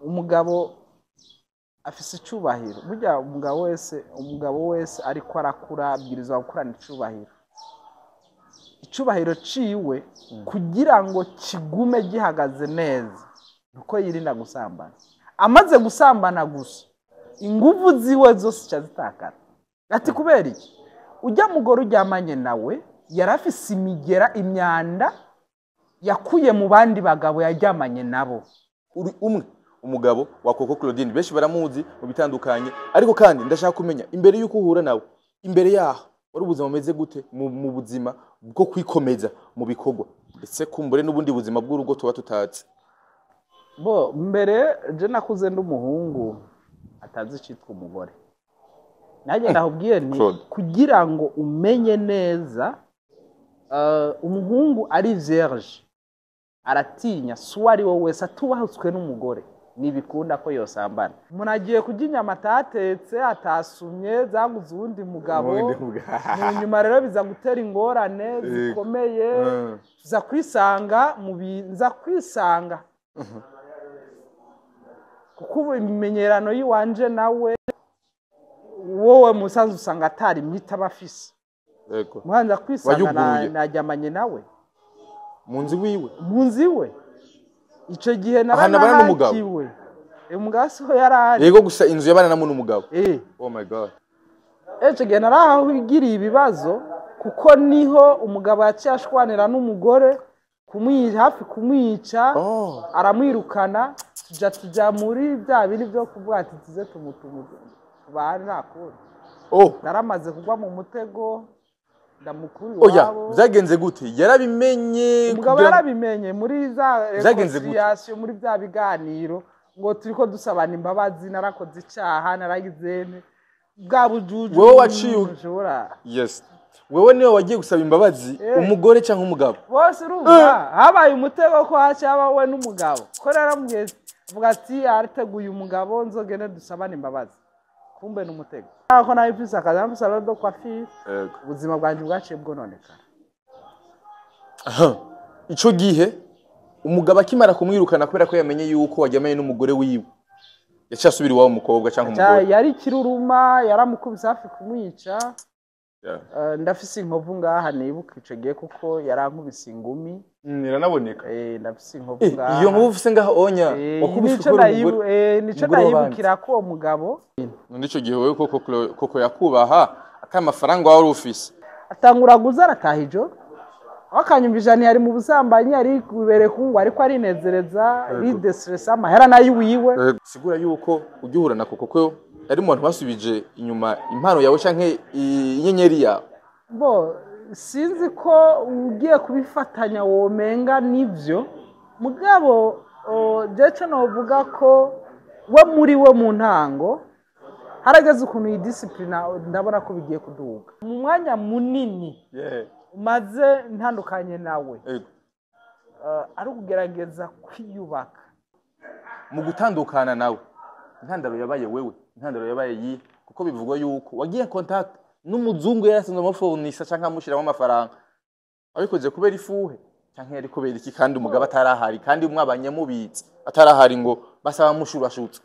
Umugabo afise icubahiro. Burya umugabo wese ariko arakura abwirizwa gukurana icubahiro, icubahiro ciwe kugira ngo kigume gihagaze neza nuko yirinda gusambana. Amaze gusambana gusa, inguvu ziwe zose zica zitakara. Ati kubera iki? Ujya mugore uryamanye nawe yari afise imigera, imyanda yakuye mu bandi bagabo yaryamanye nabo. Uri umwe umugabo wa Koko Claudine, benshi baramuzi mu bitandukanye, ariko kandi ndashaka kumenya imbere y'uko uhura nawe, imbere yaho wari ubuzima bumeze gute mu buzima bwo kwikomeza mu bikorwa, ndetse kumbure n'ubundi buzima bw'urugo tuba tutazi? Bo mbere je nakuze ndi umuhungu atazi icitwa umugore. Nanjye ndakubwiye nti Claude. kugira ngo umenye neza, umuhungu ari vierge aratinya. Si uwo ari we wese atubahutswe n'umugore ntibikunda ko yosambana. Umuntu agiye kurya inyama atatetse, atasumye, zaguze uwundi mugabo. Mu nyuma rero biza gutera ingorane zikomeye. Tuza kwisanga mu nza kwisanga kuko ubu imimenyerano y'iwanje nawe wowe musanze usanga atari imiti aba afise. Muhanza kwisanga Wayuguruye. Najyamanye nawe mu nzu wiwe. Mu nzu iwe icyo gihe. Ahantu abana n'umugabo? Naranahakiwe. Umugabo siho yari ari. Yego, gusa inzu yabananamo n'umugabo. Eh. Oh my God. Icyo gihe narahagiriye ibibazo kuko niho umugabo yaciye ashwanira n'umugore, hafi kumwica. Aramwirukana, tuja muri bya bindi byo kuvuga ati tuze tumutumu tubane, nta kundi. Naramaze kugwa mu mutego, ndamukuru Oya. iwabo. Byagenze gute? Yarabimenye? Umugabo yarabimenye muri za Byagenze gute? réconciliation, muri bya biganiro ngo turiko dusabana imbabazi, narakoze icyaha, naragize nte, bwa bujuju. Wowe waciye Nshobora. Yes, wewe niwe wagiye gusaba imbabazi, umugore cyangwa umugabo? Bose. Urumva habaye umutego ko hacyaba we n'umugabo, ko naramubwiye avuga ati arateguye umugabo, nzogende dusabane imbabazi, kumbe ni umutego. Ko nawe mfise akazi, mfise salon de coiffure, ubuzima bwanjye bwaciye bwononekara. Aha. Ico gihe umugabo akimara kumwirukana kubera ko yamenye yuko waryamanye n'umugore wiwe, yaciye asubira iwabo umukobwa cyangwa umugore? Yari kiruruma, yaramukubise hafi kumwica. Ndafise inkovu ngaha, nibuka ico gihe kuko yarankubise ingumi. Iranaboneka. Ndafise inkovu ngaha. Iyo nkovu ufise ngaha onya, wakubiswe nico kubera umugore? Nico Umugore w'abandi. ndayibukira ko uwo mugabo None ico gihe wewe koko yakubaha ata mafaranga wari ufise? Atangura guza arataha ijoro, aho akanyumvisha ntiyari mu busambanyi, yari kubereka ngo ariko arinezereza, ridestressa, amahera nayo iwiwe. Sigura yuko ujya uhura na Koko ko ari mu bantu basubije inyuma impano yawe canke inyenyeri yawe? Bo sinzi ko ugiye kubifatanya womenga nivyo, mugabo jewe novuga ko we muri we mu ntango harageze ukuntu iyi discipline, ndabona ko bigiye kuduga mu mwanya munini umaze ntandukanye nawe, ari ukugerageza kwiyubaka. Mu gutandukana nawe, intandaro yabaye wewe, intandaro yabaye yihe? Kuko bivugwa yuko wagiye contact n'umuzungu yari asanzwe amufournissa canke amushiramo amafaranga. Wabikoze kubera ifuhe canke yari kubera iki, kandi umugabo atarahari, kandi mwabanye mubitse atarahari, ngo basaba mushurashutse?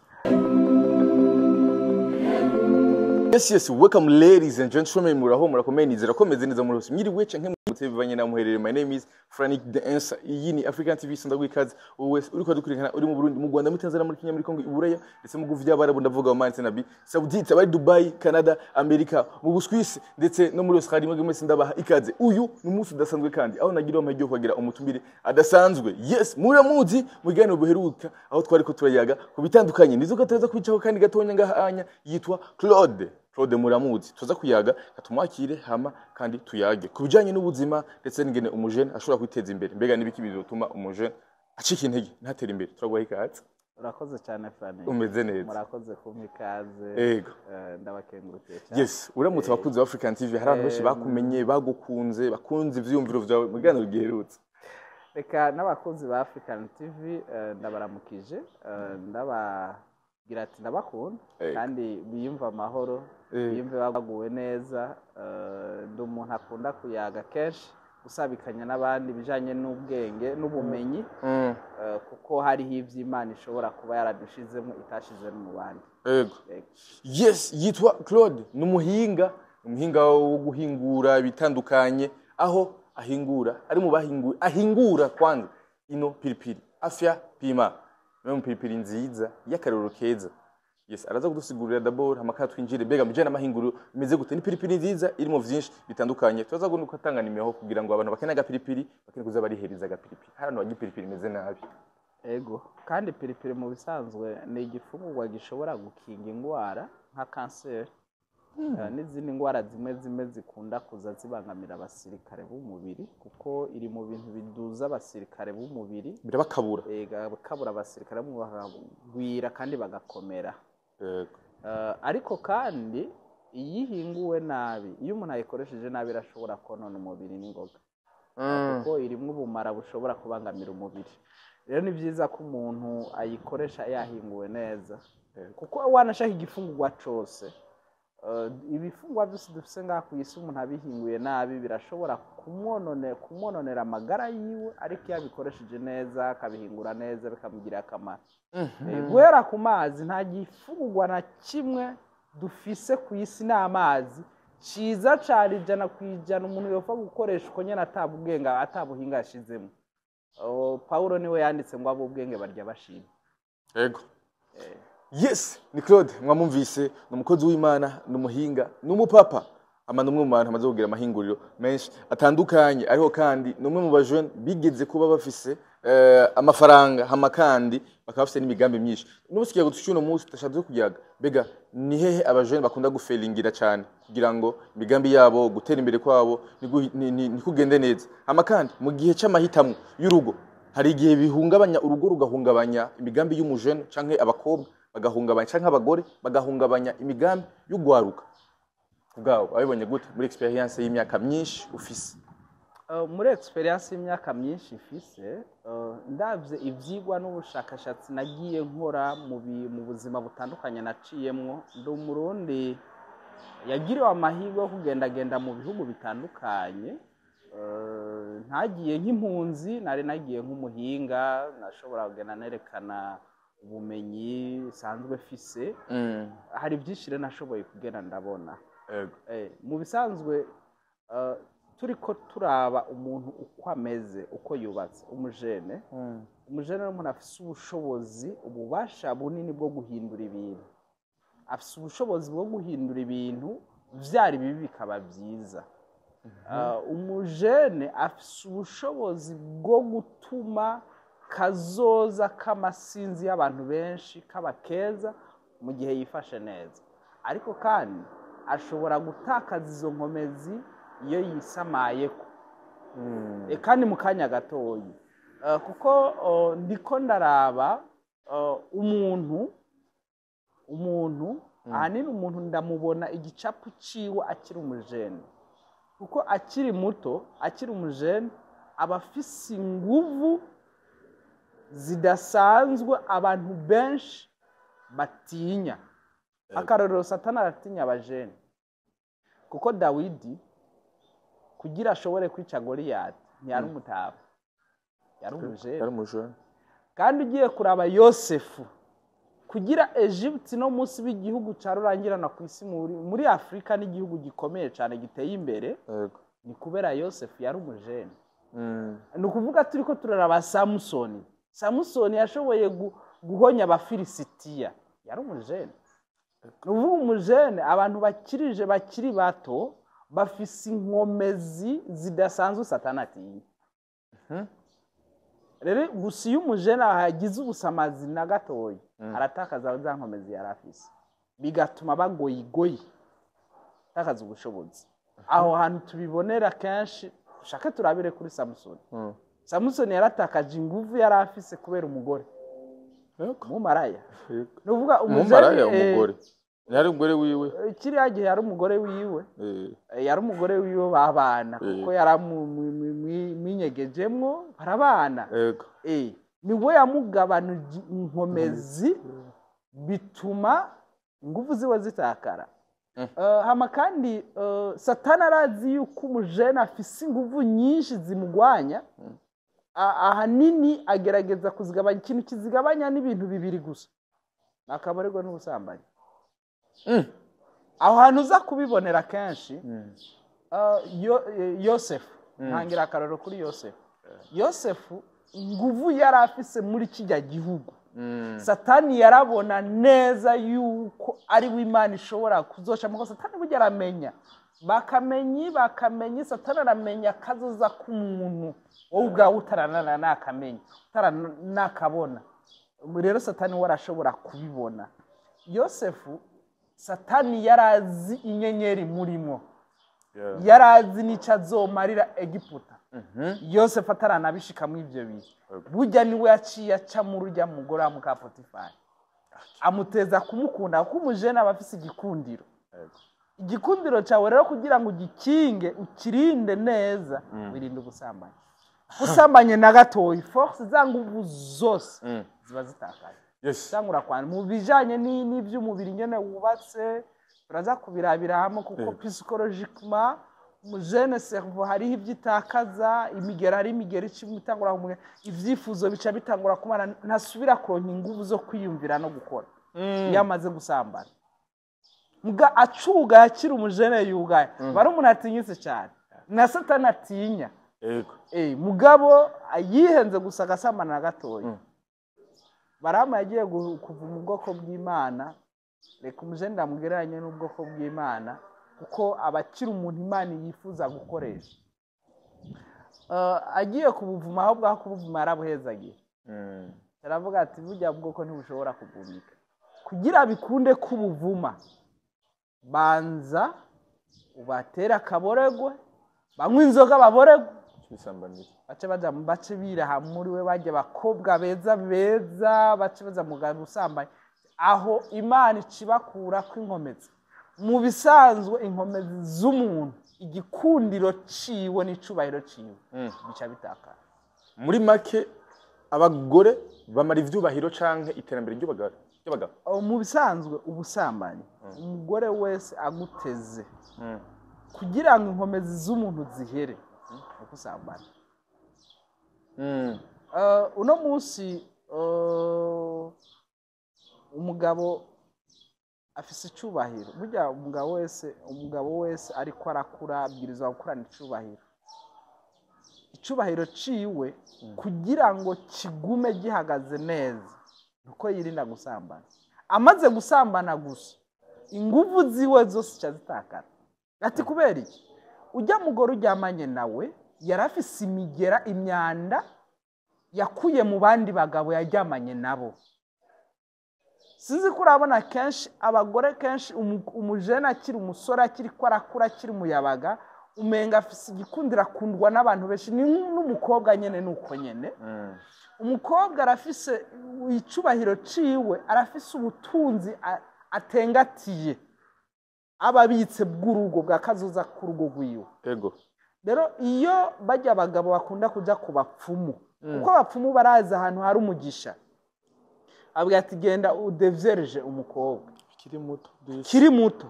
Yes, welcome ladies and gentlemen, muraho, murakomeye, nizera ko meze neza muri hose. Mwiriwe canke mutse bivanye na muherere. My name is Frank The Answer. Iyi ni African TV Sanda gwikaze. Wowe wese uriko dukurikirana uri mu Burundi, mu Rwanda, muri Tanzania, muri Kenya, muri Congo, i Buraya, ndetse mu bihugu by'Abarabu, ndavuga Oman ndetse na Arabie Saoudite, abari Dubai, Canada, Amerika, mu Buswisi ndetse no muri Australia, mwebwe mwese ndabaha ikaze. Uyu ni umunsi udasanzwe kandi aho nagira amahirwe yo kuhagira umutumire adasanzwe. Yes, muramuzi mu biganiro buheruka aho twari ko turayaga ku bitandukanye. Nizo gatoza kwicaho kandi gatonya ngaha anya yitwa Claude. Claude muramuzi, tuza kuyaga, katumwakire hama kandi tuyage ku bijanye n'ubuzima ndetse n'ingene umujene ashobora kwiteza imbere. Mbega n'ibiki bizotuma umujene acika intege ntatere imbere? Turaguha ikaze. Urakoze cyane, Frank. Umeze neza? Murakoze kumpa ikaze. Ndabakengurukiye cyane. Yes, uramutse abakunzi ba African TV. Hari abantu benshi bakumenye, bagukunze, bakunze ivyiyumviro vyawe mu biganiro giherutse. Reka n'abakunzi ba African TV, ndabaramukije, ndababwira ati ndabakunda kandi biyumve amahoro, biyumve baguwe neza. Ndi umuntu akunda kuyaga kenshi. Gusabikanya n'abandi ibijanye n'ubwenge n'ubumenyi, kuko hariho ivy'Imana ishobora kuba yaradushizemo itashizemo mu bandi. Yego. Yes, yitwa Claude, ni umuhinga, umuhinga wo guhingura ibitandukanye, aho ahingura, ari mu bahingura, ahingura kwanza ino piripiri Afya Pima, niyo piripiri nziza y'akarorero keza. Yes, araza kudusigurira d'abord amakara, twinjire mbega mujanye n'amahinguriro bimeze gute. Ni piripiri nziza irimo vyinshi bitandukanye. Turaza gutanga nimero kugira ngo abantu bakeneye agapiripiri bakeneye kuza barihereza agapiripiri. Hari abantu barya ipiripiri imeze nabi. Ego, kandi piripiri mu bisanzwe ni igifungurwa gishobora gukinga indwara nka kanseri n'izindi ndwara zimwe zimwe zikunda kuza zibangamira abasirikare b'umubiri, kuko iri mu bintu biduza abasirikare b'umubiri. Birabakabura. Kabura abasirikare b'umubiri bakagwira kandi bagakomera. Ariko kandi iyo ihinguwe nabi, iyo umuntu ayikoresheje nabi, irashobora konona umubiri n'ingoga, kuko irimo ubumara bushobora kubangamira umubiri. Rero ni byiza ko umuntu ayikoresha yahinguwe neza, kuko wanashaka igifungurwa cose, ibifungurwa byose dufise ngaha ku isi, umuntu abihinguye nabi birashobora kumwononera amagara yiwe, ariko iyo abikoresheje neza, akabihingura neza, bikamugirira akamaro. Guhera ku mazi, nta gifungurwa na kimwe dufise ku isi n'amazi ciza cane 100% umuntu yopfa gukoresha uko nyene atabubwenge atabuhinga yashizemo. Oh, Paulo niwe yanditse ngo ab'ubwenge barya bashima. Yego. Yes, ni Claude mwamumvise, ni umukozi w'Imana, ni umuhinga, ni umupapa. Ama ni umwe mu bantu amaze kugira amahinguriro menshi atandukanye, ariko kandi ni umwe mu bajene bigeze kuba bafise amafaranga, hama kandi bakaba bafise n'imigambi myinshi. N'ubu tukiyaga cy'uno munsi tutashatse kuyaga. Mbega ni hehe abajene bakunda gufelingira cyane kugira ngo imigambi yabo, gutera imbere kwabo ntikugende neza? Hama kandi mu gihe c'amahitamwo y'urugo, hari igihe bihungabanya urugo, rugahungabanya imigambi y'umujene, canke abakobwa bagahungabanya, canke abagore bagahungabanya imigambi y'ugwaruka ubwabo. Abibonye gute muri experience y'imyaka myinshi ufise? Muri experience y'imyaka myinshi ifise, ndavye ivyigwa n'ubushakashatsi nagiye nkora mu buzima butandukanye naciyemwo, ndi Umurundi yagiriwe amahirwe yo kugendagenda mu bihugu bitandukanye. Ntagiye nk'impunzi, nari nagiye nk'umuhinga, nashobora kugenda nerekana ubumenyi sanzwe fise. Hari byinshi rero nashoboye kugenda ndabona. Mu bisanzwe, turiko turaba umuntu uko ameze, uko yubatse, umujene, umujene ni umuntu afise ubushobozi, ububasha bunini bwo guhindura ibintu. Afise ubushobozi bwo guhindura ibintu vyari bibi bikaba vyiza. Umujene afise ubushobozi bwo gutuma kazoza k'amasinzi y'abantu benshi kaba keza mu gihe yifashe neza, ariko kandi ashobora gutakaza izo nkomezi iyo yisamayeko, kandi mu kanya gatoyi. Kuko ndiko ndaraba umuntu ahanini, umuntu ndamubona igicapu ciwe akiri umujene, kuko akiri muto, akiri umujene, aba afise inguvu zidasanzwe abantu benshi batinya. Akarorero, Satani aratinya abajene, kuko Dawidi kugira ashobore kwica Goliyati ntiyari umutaba, yari umujene. Yari umujene. Kandi ugiye kuraba Yosefu, kugira Egypt no munsi b'igihugu ca rurangirana ku isi, muri Afurika n'igihugu gikomeye cyane giteye imbere, ni kubera Yosefu yari umujene. Ni ukuvuga turi ko turaraba Samusoni, Samusoni yashoboye guhonya Abafilisitiya, yari umujene. Ni ukuvuga umujene, abantu bakirije, bakiri bato, bafise inkomezi zidasanzwe Satani atinya. Rero gusa iyo umujene ahagize ubusamazi na gatoya, aratakaza za nkomezi yari afise, bigatuma bagoyigoyi takaza ubushobozi. Aho hantu tubibonera kenshi, dushake turabire kuri Samusoni. Samusoni yaratakaje inguvu yari afise kubera umugore, umumaraya. Ni ukuvuga Umumaraya? umujene, Umugore yari umugore wiwe. Kiriya gihe yari umugore wiwe. Yari umugore wiwe babana, kuko yaramuminyegejemwo barabana. Niwe yamugabanuje inkomezi, bituma ingufu ziwe zitakara. Hama kandi Satani arazi yuko umujene afise inguvu nyinshi zimugwanya. Ahanini agerageza kuzigabanya. Ikintu kizigabanya n'ibintu bibiri gusa, akaborerwa n'ubusambanyi. Aho hantu uza kubibonera kenshi, Yosefu, ntangira akarorero kuri Yosefu. Yosefu inguvu yari afise muri kijya gihugu, Satani yarabona neza yuko ari we Imana ishobora kuzoca, muko Satani burya aramenya, bakamenyi Satani aramenya akazoza k'umuntu, wowe ubwawe utaranana nakamenya, utaranakabona. Rero Satani we arashobora kubibona. Yosefu, Satani yarazi inyenyeri murimo, yarazi n'icyo azomarira Egiputa. Yosefu ataranabishikamo ibyo bintu, burya niwe yaciye aca muri urya mugore wa muka Potifari, amuteza kumukunda, kuko umujene aba afise igikundiro. Igikundiro cyawe rero kugira ngo ugikinge, ukirinde neza, wirinde ubusambanyi. Usambanye na gatoyi, force za nguvu zose ziba zitakaye. Cyangwa urakwana mu bijanye n'iby'umubiri nyene wubatse, turaza kubirabira hamwe, kuko psychologiquement umujene cerveau hariho ibyo itakaza, imigera, hari imigera ica itangura kumugera, ivyifuzo bica bitangura kumara, ntasubira kuronka inguvu zo kwiyumvira no gukora iyo amaze gusambana. Muga acuga yakira umujene yugaye, bari umuntu atinyitse cyane, na Satani atinya. Mugabo yihenze gusa agasambana na gatoya. Barama yagiye kuva mu bwoko bw'Imana. Reka umujene ndamugereranye n'ubwoko bw'Imana, kuko abakira umuntu Imana yifuza gukoresha. Agiye kubuvuma, aho bwaho kubuvuma yarabuhezagiye. Aravuga ati burya bwoko ntibushobora kugumika. Kugira bikunde kubuvuma, banza ubatera akaboregwe, banywa inzoga baboregwe, bace baja bace biraha muri we, bajya abakobwa beza beza, bace baza mu busambanyi. Aho Imana icibakura kw'inkomezi. Mu bisanzwe inkomezi z'umuntu, igikundiro ciwe n'icubahiro ciwe bica bitakara. Muri make abagore bamara ivyubahiro canke iterambere ry'abagabo. Mu bisanzwe ubusambanyi, umugore wese aguteze kugira ngo inkomezi z'umuntu zihere ukusambana. Uno munsi umugabo afise icubahiro. Burya umugabo wese ariko arakura abwirizwa gukurana icubahiro. Icubahiro ciwe kugira ngo kigume gihagaze neza, nuko yirinda gusambana. Amaze gusambana gusa, inguvu ziwe zose zica zitakara. Ati kubera iki? Ujya mugore uryamanye nawe yarafise imigera, imyanda yakuye mu bandi bagabo yaryamanye nabo. Sinzi ko urabona kenshi abagore kenshi umujene akiri umusore, akiri ko arakura, akiri umuyabaga, umenga afise igikundiro, akundwa n'abantu benshi. Ni n'umukobwa nyene nuko nyene. Umukobwa arafise icubahiro ciwe, arafise ubutunzi atengatiye, ababitse bw'urugo bwa kazoza k'urugo rwiwe. Rero iyo bajya abagabo bakunda kuja ku bapfumu, kuko abapfumu barazi ahantu hari umugisha, abwira ati genda udevyereje umukobwa kiri muto.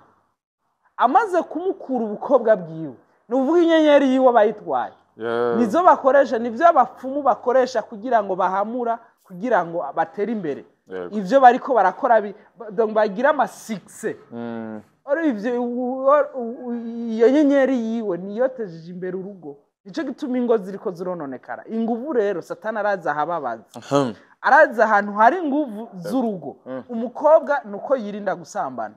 Amaze kumukura ubukobwa bwiwe, ni uvuga inyenyeri yiwe bayitwaye. Nizo bakoresha, nivyo abapfumu bakoresha kugira ngo bahamura, kugira ngo batere imbere. Ivyo bariko barakora bagira ama succès. Ori ivyo iyo nyenyeri yiwe niyo tejeje imbere urugo. Nico gituma ingo ziriko zirononekara. Inguvu rero Satani araza ahababaza. Araza ahantu hari inguvu z'urugo. Umukobwa nuko yirinda gusambana,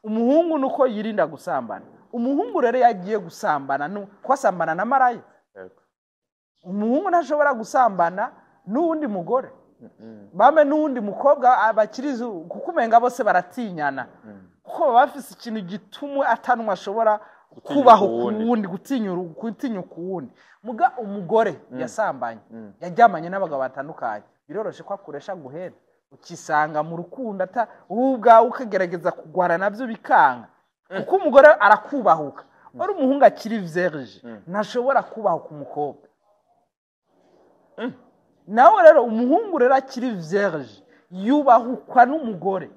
umuhungu nuko yirinda gusambana. Umuhungu rero yagiye gusambana kwasambana na maraya. Umuhungu ntashobora gusambana n'uwundi mugore, bame n'uwundi mukobwa abakirizu, kuko umenga bose baratinyana. Kuko baba bafise ikintu gituma atanwa ashobora kubaho kuwundi, gutinyuka uwundi. Muga umugore yasambanye, yaryamanye n'abagabo batandukanye, biroroshe ko akoresha guhera, ukisanga mu rukundo ata ubwawe ukagerageza kugwara navyo bikanga. Kuko umugore arakubahuka. Ori umuhungu akiri vierge ntashobora kubahuka umukobwa. Nawe rero umuhungu rero akiri vierge yubahukwa n'umugore.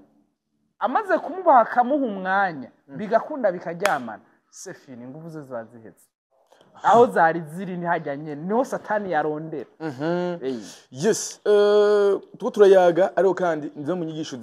Amaze kumubaha, akamuha umwanya, bigakunda, bikaryamana, c'est fini, ingufu ze ziba zihetse. Aho zari ziri ntihajya nyene, niho Satani yarondera. Yes, tuko turayaga, ariko kandi nizo mu nyigisho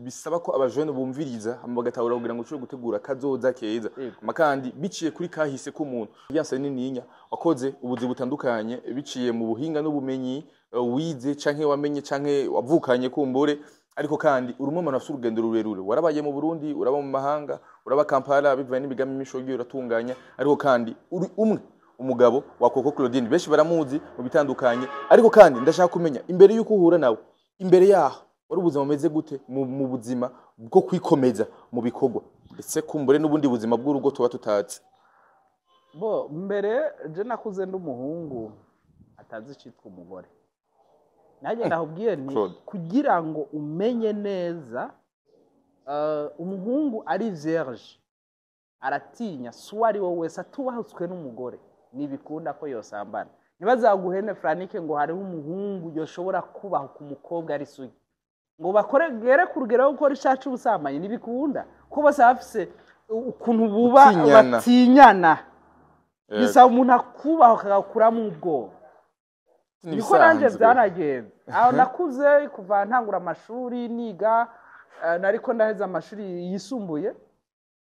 bisaba ko abajene bumviriza hama bagatahura kugira ngo ushobore gutegura kazoza keza. Hama kandi biciye kuri kahise k'umuntu yanse nininya wakoze ubuzi butandukanye, biciye mu buhinga n'ubumenyi wize canke wamenye canke wavukanye kumbure, ariko kandi uri umwe mu bantu bafise urugendo rurerure. Warabaye mu Burundi, uraba mu mahanga, uraba Kampala, bivanye n'imigambi myinshi wagiye uratunganya, ariko kandi uri umwe umugabo wa Coco Claudine, benshi baramuzi mu bitandukanye. Ariko kandi ndashaka kumenya, imbere y'uko uhura nawe, imbere yaho wari ubuzima bumeze gute mu buzima bwo kwikomeza mu bikorwa, ndetse kumbure n'ubundi buzima bw'urugo tuba tutazi? Bo mbere je nakuze ndi umuhungu atazi icitwa umugore. Nanjye ndakubwiye nti Claude. kugira ngo umenye neza, umuhungu ari vierge aratinya. Suwo ari we wese atubahutswe n'umugore ntibikunda ko yosambana. Ntibazaguhene, Franike, ngo hariho umuhungu yoshobora kubahuka umukobwa ari sugi ngo bakore gere ku rugero rwo gukora icyaha c'ubusambanyi. Ntibikunda, kuko bose baba bafise ukuntu buba Gutinyana. batinyana. Bisaba umuntu akubaha akagakuramo ubwoba. Niko nanjye N'ibisanzwe. byanagenze. Aho nakuze, kuva ntangura amashuri niga, nariko ndaheza amashuri yisumbuye,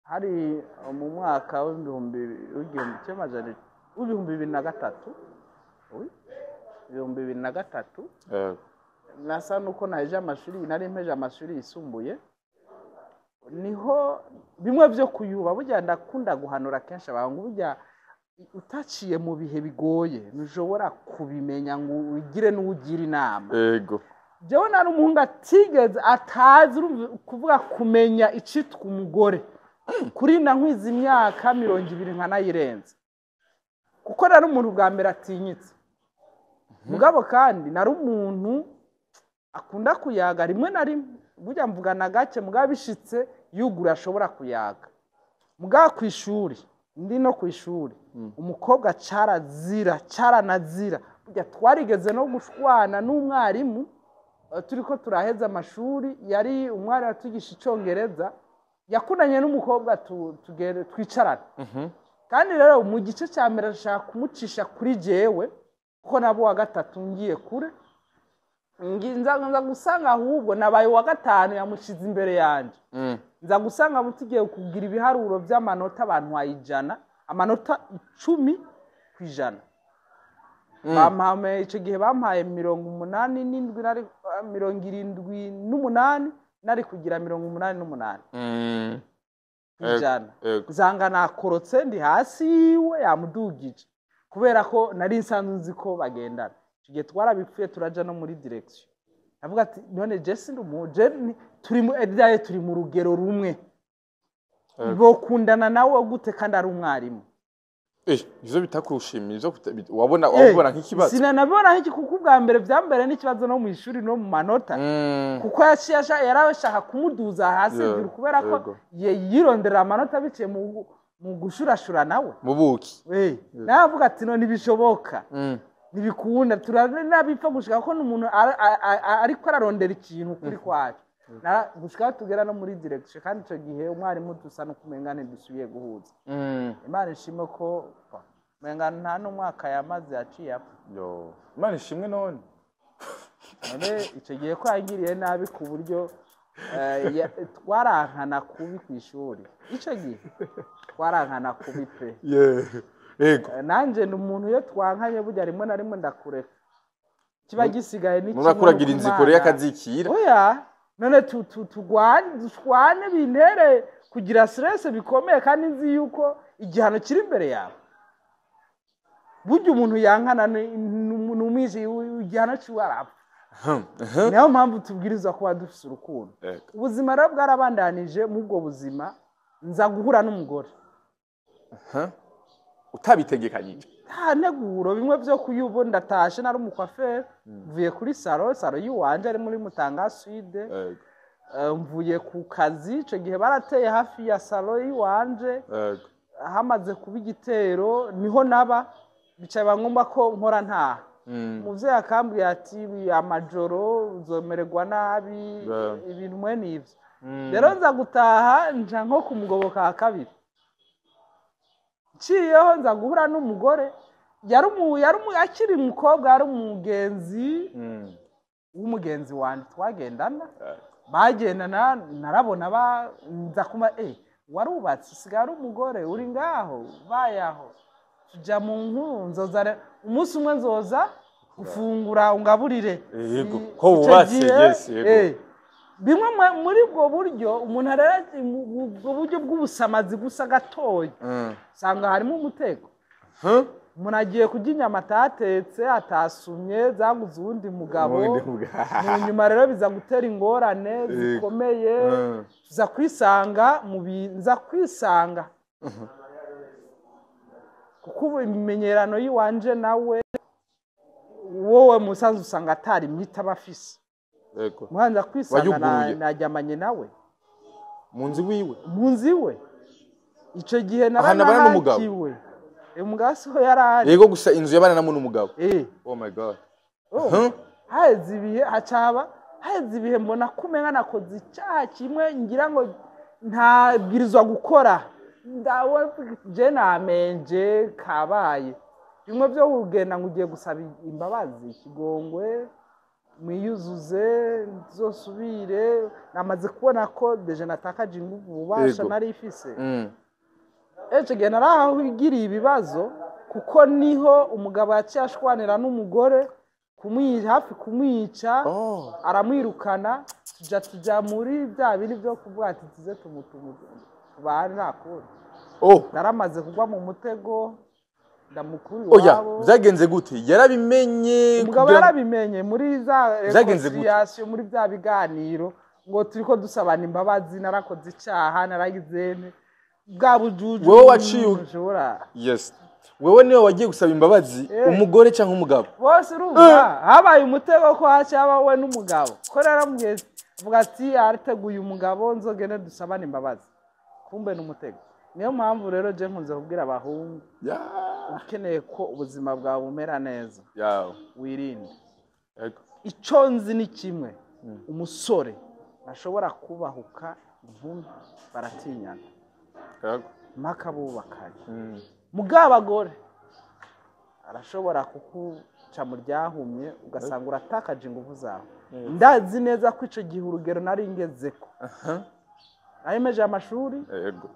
hari mu mwaka w'igihumbi kimwe amajana w'2003. Oui, 2003. Nasa nuko naheje amashuri, nari mpeje amashuri yisumbuye, niho bimwe byo kuyuba. Burya ndakunda guhanura kenshi abantu, burya utaciye mu bihe bigoye ntushobora kubimenya ngo ugire n'ugira inama. Jewe nari umuhungu atigeze, atazi, urumva, kuvuga kumenya icitwa umugore kuri na nkwiza imyaka 20 nkanayirenze, kuko nari umuntu bwa mbere atinyitse. Mugabo kandi nari umuntu akunda kuyaga rimwe na rimwe. Burya mvugana gake, mugabo bishitse yugura ashobora kuyaga. Mugabo ku ishuri, ndi no ku ishuri, umukobwa carazira, caranazira. Burya twarigeze no gushwana n'umwarimu, turiko turaheza amashuri. Yari umwarimu atugisha icongereza, yakundanye n'umukobwa twicarana. Kandi rero mu gice cya mbere ashaka kumucisha kuri jewe, kuko nabo wa gatatu ngiye kure. Nza gusanga ahubwo nabaye uwa gatanu, yamushize imbere yanjye. Nza gusanga tugiye kugira ibiharuro by'amanota, abantu 100, amanota 10%. Bampaye icyo gihe, bampaye 87, nari 78, nari kugira 88 ku ijana. Nsanga nakorotse, ndi hasi yiwe, yamudugije, kubera ko nari nsanzwe nzi ko bagendana. Icyo gihe twarabipfuye, turaja no muri direction. Avuga ati: "None je sindi umu je turi mu edyaye, turi mu rugero rumwe, bokundana nawe gute kandi ari umwarimu?" Ivyo bitakushimira, ivyo wabona wabona nk'ikibazo? Sinanabibona nk'iki, kuko ubwa mbere byambere n'ikibazo no mu ishuri no mu manota, kuko yaciye yarashaka kumuduza hasi hejuru, kubera ko yironderera amanota biciye mu gushurashura nawe. Mu buki. Nawe avuga ati: "No ntibishoboka, ntibikunda, turanabipfa gushika ko n'umuntu ariko ararondera ikintu kuri kwacu." Gushika aho tugera no muri direction, kandi icyo gihe umwarimu dusa no kumenga ntidusubiye guhuza. Imana ishimwe ko umenga nta n'umwaka yamaze, yaciye apfa. Yo, Imana ishimwe none. None icyo gihe ko yangiriye nabi ku buryo twarankana kubi ku ishuri, icyo gihe twarankana kubi pe. Yeah. Yego. Nanjye ni umuntu iyo twankanye, burya rimwe na rimwe ndakureka, kiba gisigaye ni kimwe. Murakuragira Nuko inzikore y'akazikira. Oya, none tugwane, dushwane, bintere kugira stress bikomeye, kandi nzi yuko igihano kiri imbere yawe. Burya umuntu yankana ni umwije, igihano ciwe arapfa. Niyo mpamvu tubwirizwa kuba dufise urukundo. Ubuzima rero bwarabandanije. Muri ubwo buzima nza guhura n'umugore. Utabitegekanyije. Nta nteguro, bimwe byo kuyubu. Ndatashe, nari umukwaferi, mvuye kuri salon, salon y'iwanje ari muri Mutanga Sud. Mvuye ku kazi, icyo gihe barateye hafi ya salon y'iwanje. Hamaze kuba igitero, niho naba bicaye, ngombwa ko nkora ntaha. Umuvyeyi akambwira ati: "Amajoro uzomererwa nabi." Ibintu mwe nivyo. Rero nza gutaha, nja nko kumugoboka wa kabiri, nciyeho nza guhura n'umugore yari akiri umukobwa, yari umugenzi w'umugenzi wanjye twagendana, bagendana. Narabona nza kuma warubatse, usigaye ari umugore uri ngaho bayaho, tujya mu nkuru. Nzoza umunsi umwe nzoza gufungura ungaburire. Yego, ko Ico wubatse, gihe, yes, yego. Bimwe muri ubwo buryo umuntu arera, ubwo buryo bw'ubusamazi gusa gatoya, usanga harimo umutego. Huh? Umuntu agiye kurya inyama atatetse, atasumye, zaguze uwundi mugabo. Uwundi mugabo. Mu nyuma rero biza gutera ingorane zikomeye. Tuza kwisanga mu nza kwisanga kuko ubu imimenyerano y'iwanje nawe wowe musanze usanga atari imiti aba afise. Muhanza kwisanga Wayuguruye. Najyamanye nawe Mu nzu wiwe? Mu nzu iwe. Icyo gihe Ahantu abana n'umugabo? naranahakiwe. Umugabo siho yari ari. Yego, gusa inzu yabananamo n'umugabo. Oh my God. Oh, Huh? haheze ibihe, hacaba haheze ibihe, mbona ko umenga nakoze icyaha kimwe ngira ngo ntabwirizwa gukora. Ndawe je namenje kabaye bimwe byo kugenda ngo ugiye gusaba imbabazi, ikigongwe, mwiyuzuze, nzosubire. Namaze kubona ko déjà natakaje ingufu, ububasha nari ifise. Icyo gihe narahigiriye ibibazo, kuko niho umugabo yaciye ashwanira n'umugore, hafi kumwica. Aramwirukana, tujya muri bya bindi byo kuvuga ati tuze tumutumu tubane, nta kundi. Naramaze kugwa mu mutego, ndamukuru Oya. iwabo. Byagenze gute? Yarabimenye? Umugabo yarabimenye muri za Byagenze gute? réconciliation, muri bya biganiro ngo turi ko dusabana imbabazi, narakoze icyaha, naragize nte, bwa bujuju. Wowe waciye nshobora. Yes, wewe niwe wagiye gusaba imbabazi, umugore cyangwa umugabo? Bose. Urumva habaye umutego ko hacaba we n'umugabo, ko naramubwiye, avuga ati arateguye umugabo, nzogende dusabane imbabazi, kumbe ni umutego. Niyo mpamvu rero je nkunze kubwira abahungu, ukeneye ko ubuzima bwawe bumera neza, wirinde. Icyo nzi ni kimwe: umusore ashobora kubahuka inkumi, baratinyana mpaka bubakanye. Mugabo abagore arashobora kukuca mu ryahumye, ugasanga uratakaje ingufu zawe. Ndazi neza ko icyo gihe urugero nari ngezeko, nayemeje amashuri,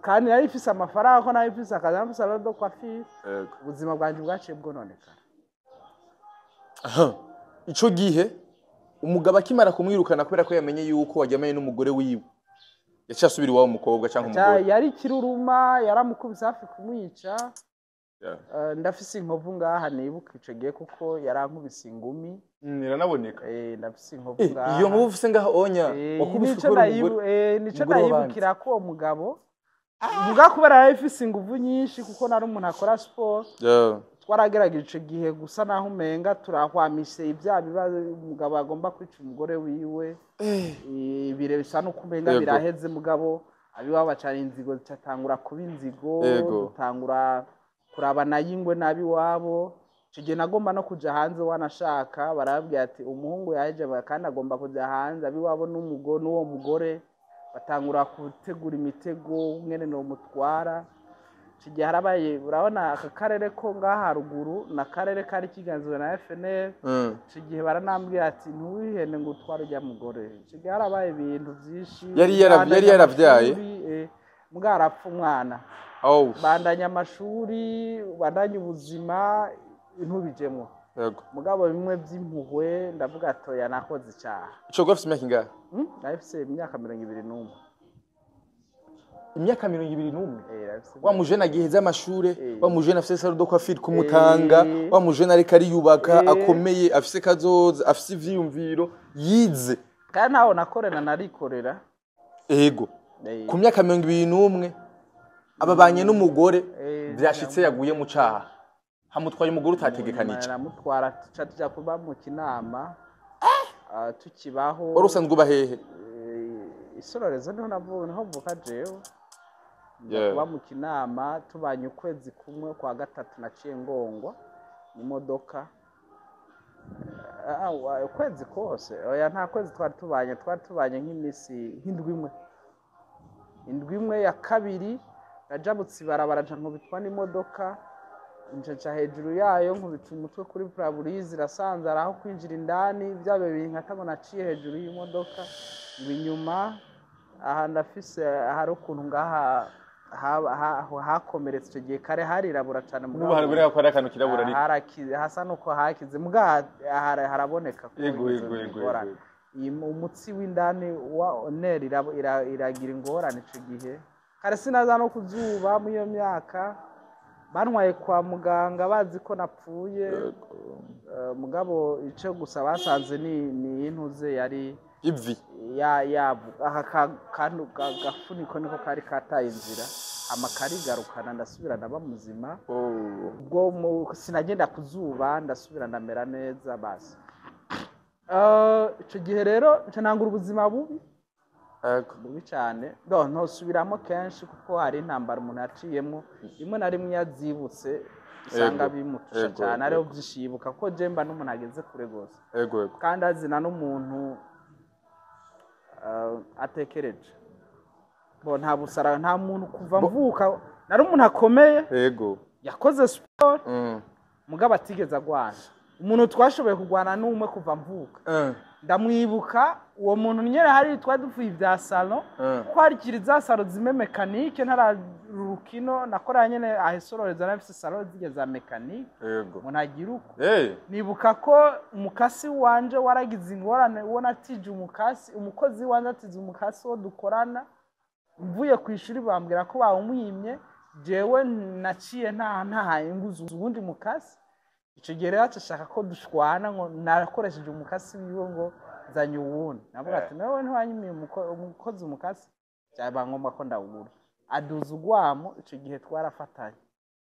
kandi nari mfise amafaranga, ko nari mfise akazi, nari mfise salon de coiffure. Ubuzima bwanjye bwaciye bwononekara. Aha. Ico gihe umugabo akimara kumwirukana kubera ko yamenye yuko wajyamanye n'umugore wiwe, yaciye asubira iwabo umukobwa cyangwa umugore? Yari kiruruma, yaramukubise hafi kumwica. Ndafise inkovu ngaha, nibuka ico gihe kuko yarankubise ingumi. Iranaboneka. Ndafise inkovu ngaha. Iyo nkovu ufise ngaha onya, wakubiswe nico kubera umugore? Nico Umugore w'abandi. nayibukira ko uwo mugabo muga kubera yari ifise inguvu nyinshi, kuko nari umuntu akora siporo. Twaragerageje ico gihe gusa naho umenga turahwamise ibya bibazo, umugabo agomba kwica umugore wiwe. Ibire bisa nuko umenga biraheze, mugabo abiwabo bacana inzigo, zicatangura kuba inzigo. Dutangura kurabana y'ingwe n'abiwabo. Ico gihe nagomba no kuja hanze, wanashaka barababwira ati umuhungu yaje kandi agomba kuja hanze. Abiwabo n'umugore n'uwo mugore batangura gutegura imitego mwene nomutwara. Ico gihe harabaye, urabona aka karere ko ngaha haruguru ni akarere kari kiganzwe na FNL. Ico gihe baranambwira ati ntiwihende ngo utware ujya mugore. Ico gihe harabaye ibintu vyinshi. Yari yaravyaye? Amashuri, mbwa arapfa umwana. Bandanya amashuri, bandanya ubuzima, ntubijemwo. Mugabo bimwe vy'impuhwe, ndavuga atoya nakoze icyaha. Ico gihe ufise imyaka ingahe? Nari mfise imyaka 21. Imyaka 21? Eh, nari mfise. Wa mujene agiheza amashure, wa mujene afise salon de coiffure kumutanga, wa mujene ariko ariyubaka, akomeye, afise kazoza, afise ivyiyumviro, yize. Kandi ntaho nakorera, narikorera. Ku myaka 21 ababanye n'umugore, vyashitse yaguye mu caha, hamutwaye umugore utategekanije. Aramutwara, tuca tuja kuba mu Kinama. Ah, tukibaho. Wari usanzwe uba hehe? Isororezo niho navuka, niho mvuka jewe. Nja kuba mu Kinama, tubanye ukwezi kumwe, kwa gatatu naciye ngongwa n'imodoka. Ukwezi kose, oya, nta kwezi twari tubanye, twari tubanye nk'imisi nk'indwi imwe. Indwi imwe ya kabiri najabutse ibarabara, nca nkubitwa n'imodoka, nca hejuru yayo, nkubita umutwe kuri pare-brise, irasanzara aho kwinjira indani, bya binkata ngo naciye hejuru y'imodoka, ngo inyuma aha ndafise hari ukuntu ngaha hakomeretse. Icyo gihe kare harirabura cyane. N'ubu haraboneka ko hari akantu kirabura, ariko Hasa nuko hakize, muga haraboneka ko izo ingorane. Iyi umutsi w'indani wa nerf iragira ingorane. Ico gihe kare sinaza no kuzuba. Muri iyo myaka bantwaye kwa muganga bazi ko napfuye. Mugabo ico gusa basanze ni intuze yari ivi. Ya yavu aha kantu gafuniko niko kari kataye inzira, hama karigarukana, ndasubira ndaba muzima. Ubwo sinagenda kuzuba, ndasubira ndamera neza. Basi ico gihe rero nca ntangura ubuzima bubi, bubi cyane. Do ntosubiramo kenshi kuko hari intambara umuntu yaciyemo, rimwe na rimwe iyo azibutse usanga bimutusha cyane. Ariho byinshi yibuka ko jemba n'umuntu ageze kure rwose, Yego yego kandi azina n'umuntu atekereje bo nta busara, nta muntu kuva mvuka nari umuntu akomeye, yakoze siporo, mugabo atigeze agwana. Umuntu twashoboye kurwana n'umwe kuva mvuka, ndamwibuka uwo muntu nyine. Hari twari dupfuye ibya salon, kuko harikiri za salon zimwe mécanique ntararukino nakora nyine ahesororeza, nafise salon zige za mécanique. Umuntu agira uko nibuka ko umukasi wanje waragize ingorane, uwo natije umukasi, umukozi wanje atize umukasi wo dukorana, mvuye ku ishuri bambwira ko bawumwimye. Jewe naciye nta ntahaye nguze uwundi mukasi. Icyo gihe rero ashaka ko dushwana ngo nakoresheje umukasi wiwe, ngo nzanye uwundi. Navuga ati: "Nawe ntiwanyimiye umukozi umukasi." Byaba ngombwa ko ndawugura, aduza ugwamo. Icyo gihe twarafatanye,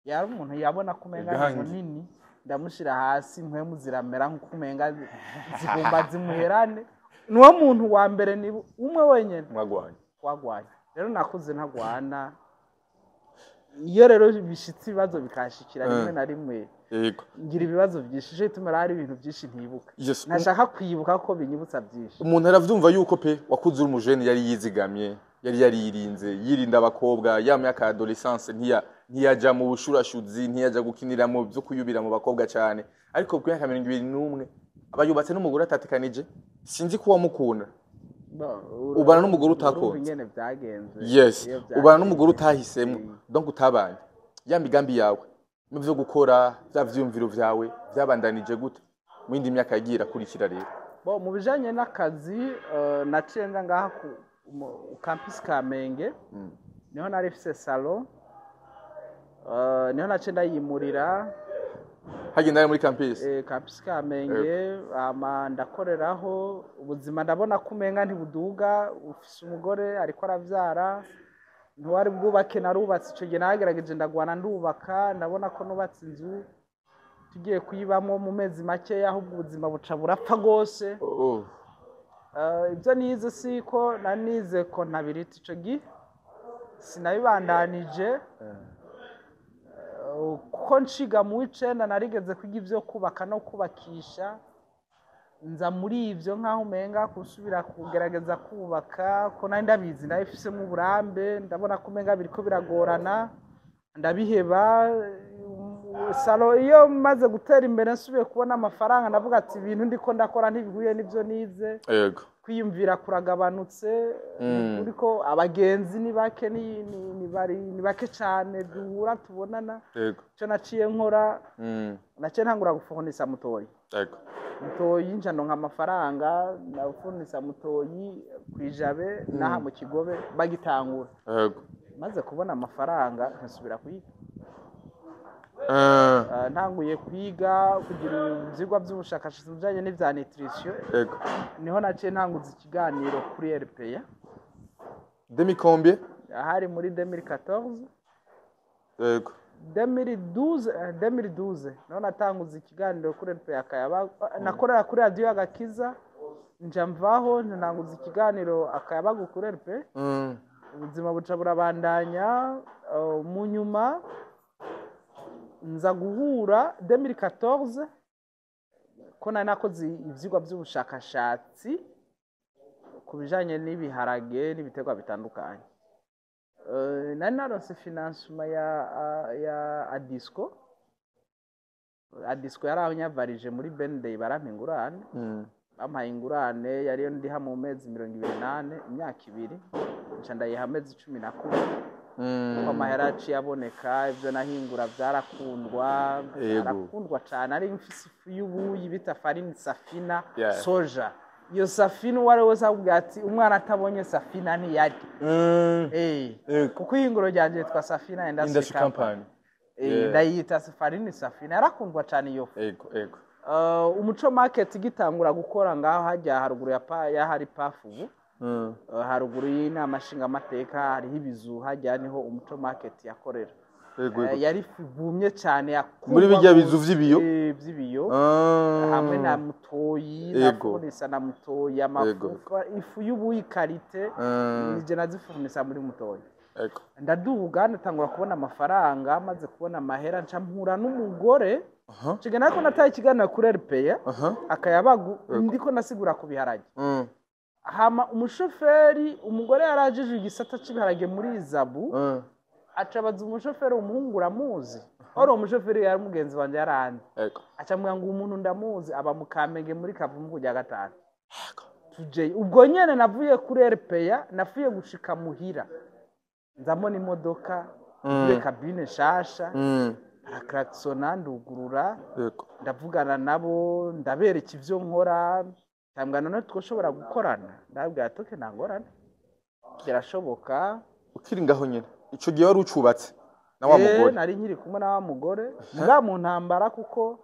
yari umuntu yabona ko umenga ni Gangi. munini, ndamushyira hasi, impwemu ziramera nk'uko umenga zigomba zimuherane. Niwo muntu wa mbere, ni umwe wenyine Mwagwanye. twagwanye. Rero nakuze ntagwana. Iyo rero bishitse ibibazo bikashikira rimwe na rimwe, ngira ibibazo byinshi. Ico gituma rero hari ibintu byinshi ntibuka, ntashaka kwibuka ko binyibutsa byinshi. Umuntu aravyumva yuko pe wakuze uri umujene yari yizigamye, yari yaririnze, yirinda abakobwa. Ya myaka ya adolescence ntiyaja mu bushurashuzi, ntiyaja gukinira mu byo kuyubira mu bakobwa cyane. Ariko ku myaka 21 aba yubatse n'umugore atatekanije. Sinzi ko wamukunda. Ubana n'umugore Urumva utakunze. ingene byagenze. Yes. Iyo byagenze. Ubana n'umugore utahisemo, donc utabanye. Ya migambi yawe mu byo gukora, bya vyumviro vyawe byabandanije gute mu yindi myaka yagiye irakurikira rero? Bo mu bijanye n'akazi, naciye nza ngaha ku campus Kamenge, niho nari mfise salon. Niho naciye ndayimurira. Hagenda ari muri campus? Campus Kamenge. Hama ndakoreraho ubuzima, ndabona ko umenga ntibuduga, ufise umugore ariko aravyara, ntiwari bwubake. Narubatse ico gihe, nagerageje ndagwana ndubaka, ndabona ko nubatse inzu, tugiye kuyibamo mu mezi makeya, ahubwo ubuzima buca burapfa rwose. Ibyo nize, si ko nanize comptabilité ico gihe, sinabibandanije. Kuko nshiga mu w'icenda narigeze kwiga ibyo kubaka no kubakisha, nza muri ibyo nk'aho umenga gusubira kugerageza kubaka, ko nari ndabizi, ndabifisemo uburambe, ndabona ko umenga biriko biragorana, ndabiheba. Salon iyo maze gutera imbere, nsubiye kubona amafaranga, ndavuga ati: "Ibintu ndiko ndakora ntibihuye n'ibyo nize." Kwiyumvira kuragabanutse. Uriko abagenzi ni bake, ni bake cyane duhura tubonana. Icyo naciye nkora, naciye ntangura gufuhunisa mutoyi. Mutoyi nca ndonka amafaranga, ndafunisa mutoyi kwijabe n'aha mu Kigobe bagitangura. Maze kubona amafaranga nkasubira kwiga. Ntanguye kwiga kugira ivyigwa by'ubushakashatsi bijanye n'ivya nutrition. Niho naciye ntanguza ikiganiro kuri RPA. 2000 combien? Hari muri 2014. 2012, 2012 niho natanguza ikiganiro kuri RPA Akayabagu. Nakorera kuri radiyo Agakiza, nja mvaho ntanguza ikiganiro Akayabagu kuri RPA. Ubuzima buca burabandanya. Mu nyuma nza guhura 2014 ko nari nakoze ivyigwa by'ubushakashatsi ku bijanye n'ibiharage n'ibiterwa bitandukanye. Nari naronse financement ya Adisco. Adisco yari anyavarije muri Benday, barampa ingurane. Bampaye ingurane yariyo ndiha mu mezi 24, imyaka 2, nca ndayiha amezi 11, kuko amahera yaciye aboneka. Ibyo nahingura byarakundwa, byarakundwa cyane. Ari mfise ifu y'ubuyi bita farine Safina, soja. Iyo Safina, uwo ari we wese akubwira ati umwana atabonye Safina ntiyarya. Kuko ihinguro ryanjye yitwa Safina Industry Industry Company. Company. Ndayita farine Safina, yarakundwa cyane iyo fu. Ego ego. Umuco Market igitangura gukora ngaho hajya haruguru ya pa ya hari pafu ubu, haruguru y'inama nshingamateka hariho ibizu, hajya niho Umuco Market yakorera. Yari ifu ivumye cyane, yakundwa Muri bijya bizu gose, vy'ibiyo? Vy'ibiyo hamwe na Mutoyi, nafurnisa na Mutoyi amafu, ifu y'ubuyi qualité. Nije nazifurnisa muri Mutoyi. Ndaduga, ndatangura kubona amafaranga. Maze kubona amahera, nca mpura n'umugore. Nshigana ariko nataye ikiganiro kuri RPA akayabagu, ndiko nasigura ku biharage. Hama umushoferi, umugore yarajije igisata c'ibiharage muri Izabu, acabaza umushoferi: "Umuhungu uramuzi?" Wari uwo mushoferi yari mugenzi wanje, yarandi. Acambwira ngo umuntu ndamuzi, aba mu Kamenge muri Kavumu kujya gatanu. Tujeyo ubwo nyene. Navuye kuri RPA, navuye gushika muhira, nzamona imodoka muri cabine nshasha, barakrakisona, ndugurura, ndavugana nabo, ndabereka ivyo nkora. Tambwa none twoshobora gukorana? Ndabwira ati: "Okay, nta ngorane, birashoboka." Ukiri ngaho nyene ico gihe wari ucubatse na wa mugore? Nari nkiri kumwe na wa mugore mbwa mu ntambara, kuko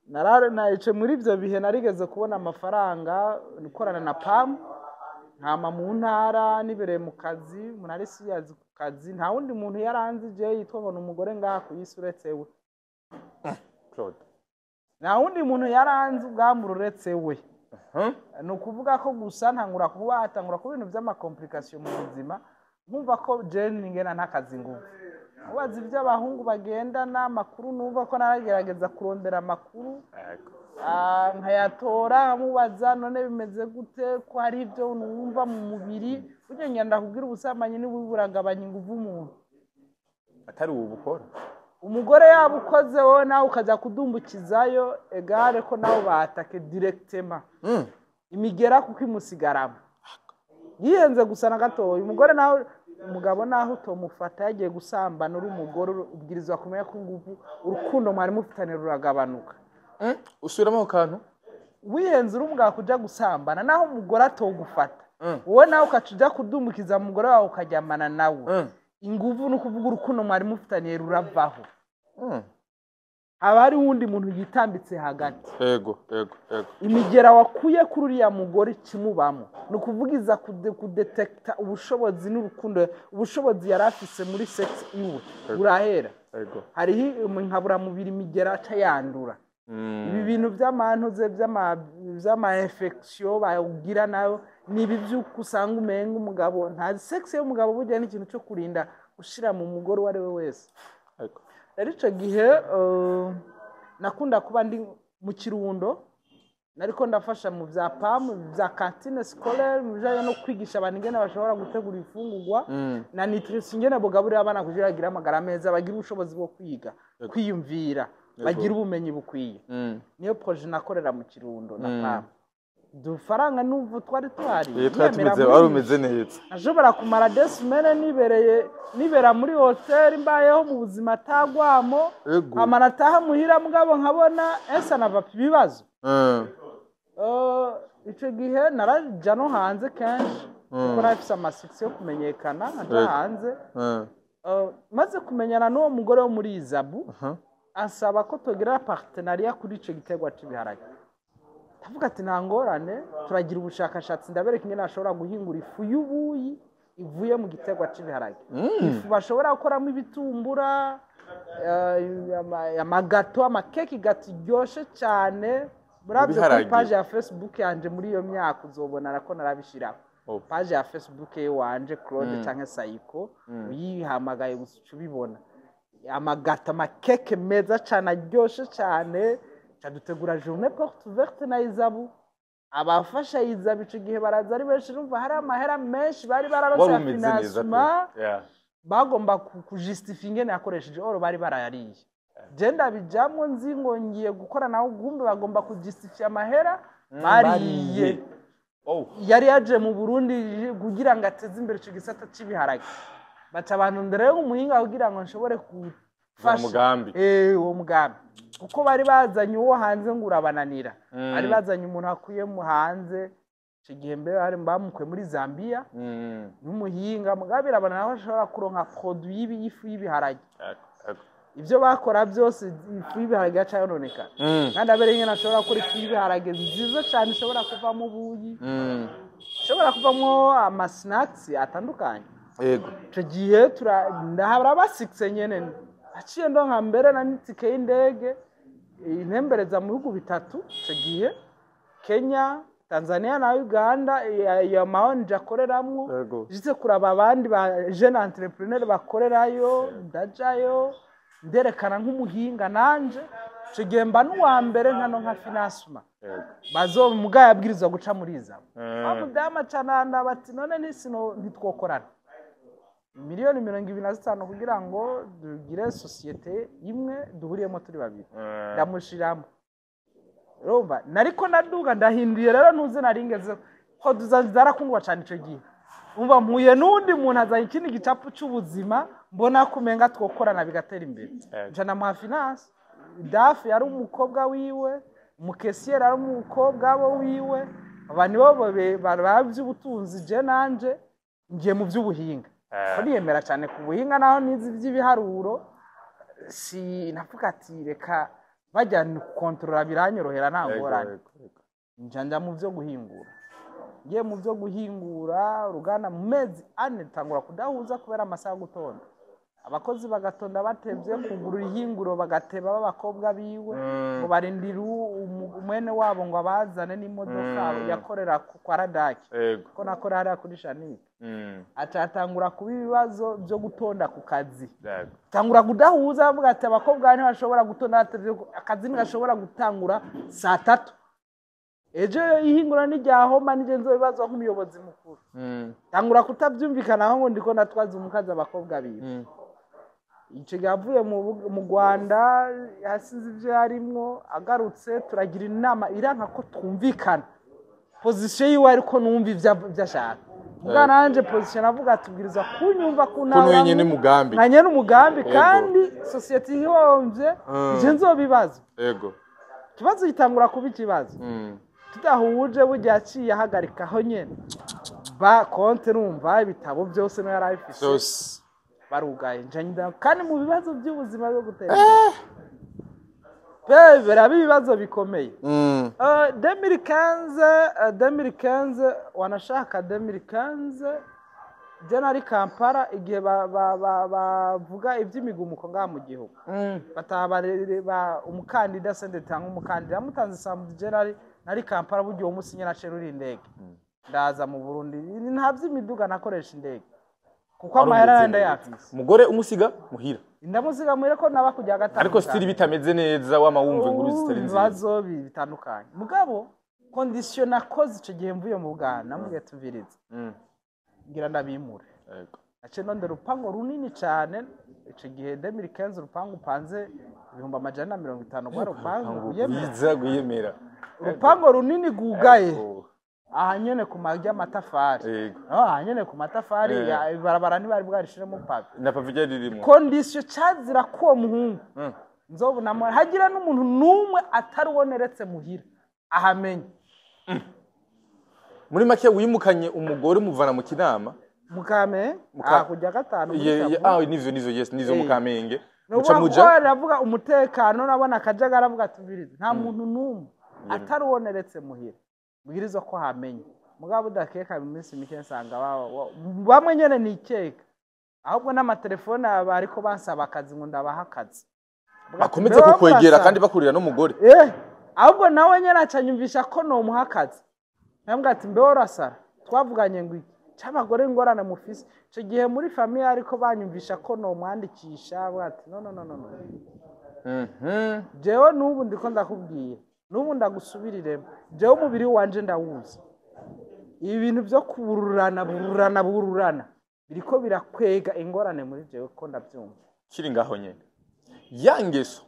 narare nayice muri ivyo bihe narigeze kubona amafaranga gukorana na PAM, nkama mu ntara nibereye mu kazi. Umuntu ari siyazi ku kazi, nta wundi muntu yaranzi je yitwa ngo ni umugore ngaha ku isi uretse we. Claude. Nta wundi muntu yaranzi ubwambure uretse we. Ni ukuvuga ko gusa ntangura kuba hatangura kuba ibintu by'ama complications mu buzima, nkumva ko jeni ngena ntakazi nguvu ubaza iby'abahungu bagendana amakuru, numva ko naragerageza kurondera amakuru, nkayatora, nkamubaza: "None bimeze gute ko hari ibyo numva mu mubiri?" Burya ngenda kubwira, ubusambanyi niba buragabanya inguvu umuntu. Atari ubu bukora. Umugore yaba ukoze, wowe nawe ukajya kudumbukizayo egare ko nawe batake directement, imigera kuko imusigaramo yihenze gusa na gatoya. Umugore nawe, umugabo naho utomufata yagiye gusambana, uri umugore ubwirizwa kumenya ko ingufu, urukundo mwari mufitanye ruragabanuka. Usubiramo ako kantu. Wihenze uri umugabo kuja gusambana, naho umugore atogufata, wowe nawe ukaca uja kudumbukiza umugore wawe ukaryamana nawe, inguvu, ni ukuvuga urukundo mwari mufitaniye ruravaho. Haba hari uwundi muntu yitambitse hagati. ego ego ego Imigera wakuye kuri uriya mugore ikimubamo, ni ukuvuga iza kudetekita ubushobozi n'urukundo, ubushobozi yari afise muri sex iwe burahera. Hariho inkaburamubiri, imigera aca yandura. Ibi bintu by'amantuze by'ama infection bagira nayo ni ibi by'uko usanga umenga umugabo nta sex y'umugabo. Burya ni ikintu cyo kurinda gushira mu mugore uwo ari we wese. Rero icyo gihe nakunda kuba ndi mu Kirundo, nariko ndafasha mu bya PAM, bya cantine scolaire, mu bijanye no kwigisha abantu ingene bashobora gutegura ifungurwa na nutrition, ingene bogaburira abana kugira bagire amagara meza, bagire ubushobozi bwo kwiga, kwiyumvira, bagire ubumenyi bukwiye. Niyo projet nakorera mu Kirundo na PAM. Dufaranga n'ubu twari tuhari. Twari Yemera tumeze muri wari umeze neza. Ashobora kumara 2 semaines nibereye, nibera muri hoteli, mbayeho mu buzima atagwamo. Amara ataha muhira, mugabo nkabona esa nava ibibazo. Ico gihe naraja no hanze kenshi, kuko nari ama succès yo kumenyekana nkaja hanze. Maze kumenyana n'uwo mugore wo muri Izabu, ansaba ko tugira partenariat kuri ico giterwa c'ibiharage. Ndavuga ati: "Nta ngorane, turagira ubushakashatsi." Ndabereka ingene bashobora guhingura ifu y'ubuyi ivuye mu giterwa c'ibiharage, ifu bashobora gukoramo ibitumbura, ama gâteaux, amakeki, gâteau iryoshe cyane. Muravyo kuri Ibiharage. page ya Facebook yanje muri iyo myaka, uzobona ko narabishiraho. Page ya Facebook wanje Claude canke Sayiko, uyihamagaye gusa uca ubibona, ama gâteaux, amakeke meza cyane aryoshe cyane. Dutegura journée porte ouverte na Izabu, abafasha Izabu ico gihe baraza ari benshi. Urumva hari amahera menshi bari bararose Wari ya umeze neza pe. financement. Bagomba kujustifia ingene yakoresheje oro bari barayariye. Je ndabijamwo nzi ngo ngiye gukora nawe, gumbe bagomba kujustifia amahera bariye. Oh. Yari yaje mu Burundi kugira ngo ateze imbere ico gisata c'ibiharage, baca abantu ndere umuhinga kugira ngo nshobore gufasha Mugambi. Uwo mugambi, kuko bari bazanye uwo hanze ngo urabananira. Bari bazanye umuntu akuye mu hanze icyo gihe, mbere bari bamukuye muri Zambia n'umuhinga, mugabe birabana naho ashobora kuronka produit y'ifu y'ibiharage. Ego, ego. Ibyo bakora byose, ifu y'ibiharage yaca yononekara. Kandi abereye ingene ashobora gukora ifu y'ibiharage nziza cyane, ishobora kuvamo ubuyi, ishobora kuvamo amasnacks atandukanye. Icyo gihe ndahabura basikse nyene, aciye ndonka mbere na n'itike y'indege intembereza mu bihugu bitatu icyo gihe: Kenya, Tanzania na Uganda. Iyo ma ONG akoreramwo, nshitse kuraba abandi ba jeune entrepreneur bakorerayo, ndajayo nderekana nk'umuhinga nanje. Ico gihe mba n'uwa mbere nkano nka financement bazo mugaya abwirizwa guca muri iza. Wa mudamu acananda bati: "None nisino ntitwokorana miliyoni 25 kugira ngo tugire société imwe duhuriyemo turi babiri?" Ndamushiramo. Urumva nariko naduga, ndahinduye rero, ntuze naringeze ko zarakundwa cyane ico gihe. Umva, mpuye n'undi muntu azanye ikindi gicapu c'ubuzima, mbona ko umenga twokorana bigatera imbere. Nca namuha finance. DAF yari umukobwa wiwe, umukesiyeri ari umukobwa bo wiwe. Aba nibo bavy'ubutunzi, je nanje ngiye mu by'ubuhinga. Ko niyemera cyane ku buhinga, naho nizi iby'ibiharuro, si navuga ati reka bajya kontorora, biranyorohera, nta ngorane. Ego, ego. Nja nja mu byo guhingura. Ngiye mu byo guhingura uruganda, mu mezi 4 tangura kudahuza kubera amasaha yo gutonda. Abakozi bagatonda batevye kugurura ihinguro, bagateba b'abakobwa biwe ngo barindire umwene wabo ngo abazane n'imodoka yakorera kwa Radaki, ko nakora hariya kuri Shanike. Aca atangura kuba ibibazo byo gutonda ku kazi, tangura kudahuza, avuga ati abakobwa ntibashobora gutonda batevye, akazi ntigashobora gutangura saa 3, ejo ihingura n'iryahoma nije nzobibazwa nk'umuyobozi mukuru. Tangura kutabyumvikanaho ngo ndiko natwaza umukazi abakobwa biwe. Ico gihe avuye mu Rwanda, yasize ivyo yarimwo, agarutse turagira inama, iranka ko twumvikana position yiwe, ariko numva ivyo ashaka. Muga nanje position navuga, atubwiriza kunyumva. Ko nyene mugambi. Nka nyene umugambi. Kandi société ihomvye, ije nzobibaza. Ikibazo gitangura kuba ikibazo tudahuje. Burya yaciye ahagarikaho nyene ba compte, numva ibitabo byose no yari abifise. Zose. Barugaye. Nja kandi mu bibazo by'ubuzima byo gutera imbere pe, biraba ibibazo bikomeye. 2015, 2015 wanashaka, 2015 je nari Kampala igihe bavuga iby'imigumuko ngaha mu gihugu, bataha ba umukandida sendeta nk'umukandida mutanze samedi. Je nari Kampala. Burya uwo munsi nyine naciye ruri indege, ndaza mu Burundi. Nta by'imiduga, nakoresha indege kuko amahera Wari yandi umeze neza. yafise. Umugore umusiga muhira? Ndamusiga muhira ko naba kujya gatanu. Ariko still bitameze neza, wama wumva inkuru zitari nziza. Ibibazo bitandukanye. Mugabo condition nakoze ico gihe mvuye mu Buganda, namubwiye tuvirize, ngira ndabimure. Naciye ndondera urupango runini cyane ico gihe 2015. Urupango upanze 150,000, rwari urupango rwiyemera. Rwiza rwiyemera. Urupango runini rwugaye, aha nyene ku marya amatafari. Aha nyene ku matafari, ibarabara ntibari bwarishiremo pavé. Na pavé ryari ririmo. Condition cazira ko uwo muhungu nzobonamo hagira n'umuntu n'umwe atari uwo neretse muhira ahamenye. Muri make wimukanye umugore umuvana mu Kinama. Mukame aha kujya gatanu muri Kavumu. Ah, nivyo, yes, nivyo. Mu Kamenge Ni muca ukuvuga muja ko aravuga umutekano, nabona akajagari, avuga ati "Ubiriza nta muntu n'umwe atari uwo neretse muhira mbwirizwa ko hamenye." Mugabo udakeka, mu minsi mike nsanga bamwe nyene nikeka, ahubwo n'amatelefone aba ariko bansaba akazi ngo ndabaha akazi. Avuga ati, Bakomeze "Mbe kukwegera wamurasa?" kandi bakurira n'umugore. Ahubwo nawe nyene acanyumvisha ko nomuha akazi. Namubwira ati: "Mbe worasara twavuganye ngo iki c'abagore ingorane mufise?" Ico gihe muri famille ariko banyumvisha ko nomwandikisha. Avuga ati: "No, no, no, no, no." Jewe n'ubu ndiko ndakubwira, n'ubu ndagusubiriremo, jewe umubiri wanje ndawuzi. Ibi bintu byo kubururana bururana bururana. Biriko birakwega ingorane muri jewe, ko ndabyumva. Kiri ngaho nyene, ya ngeso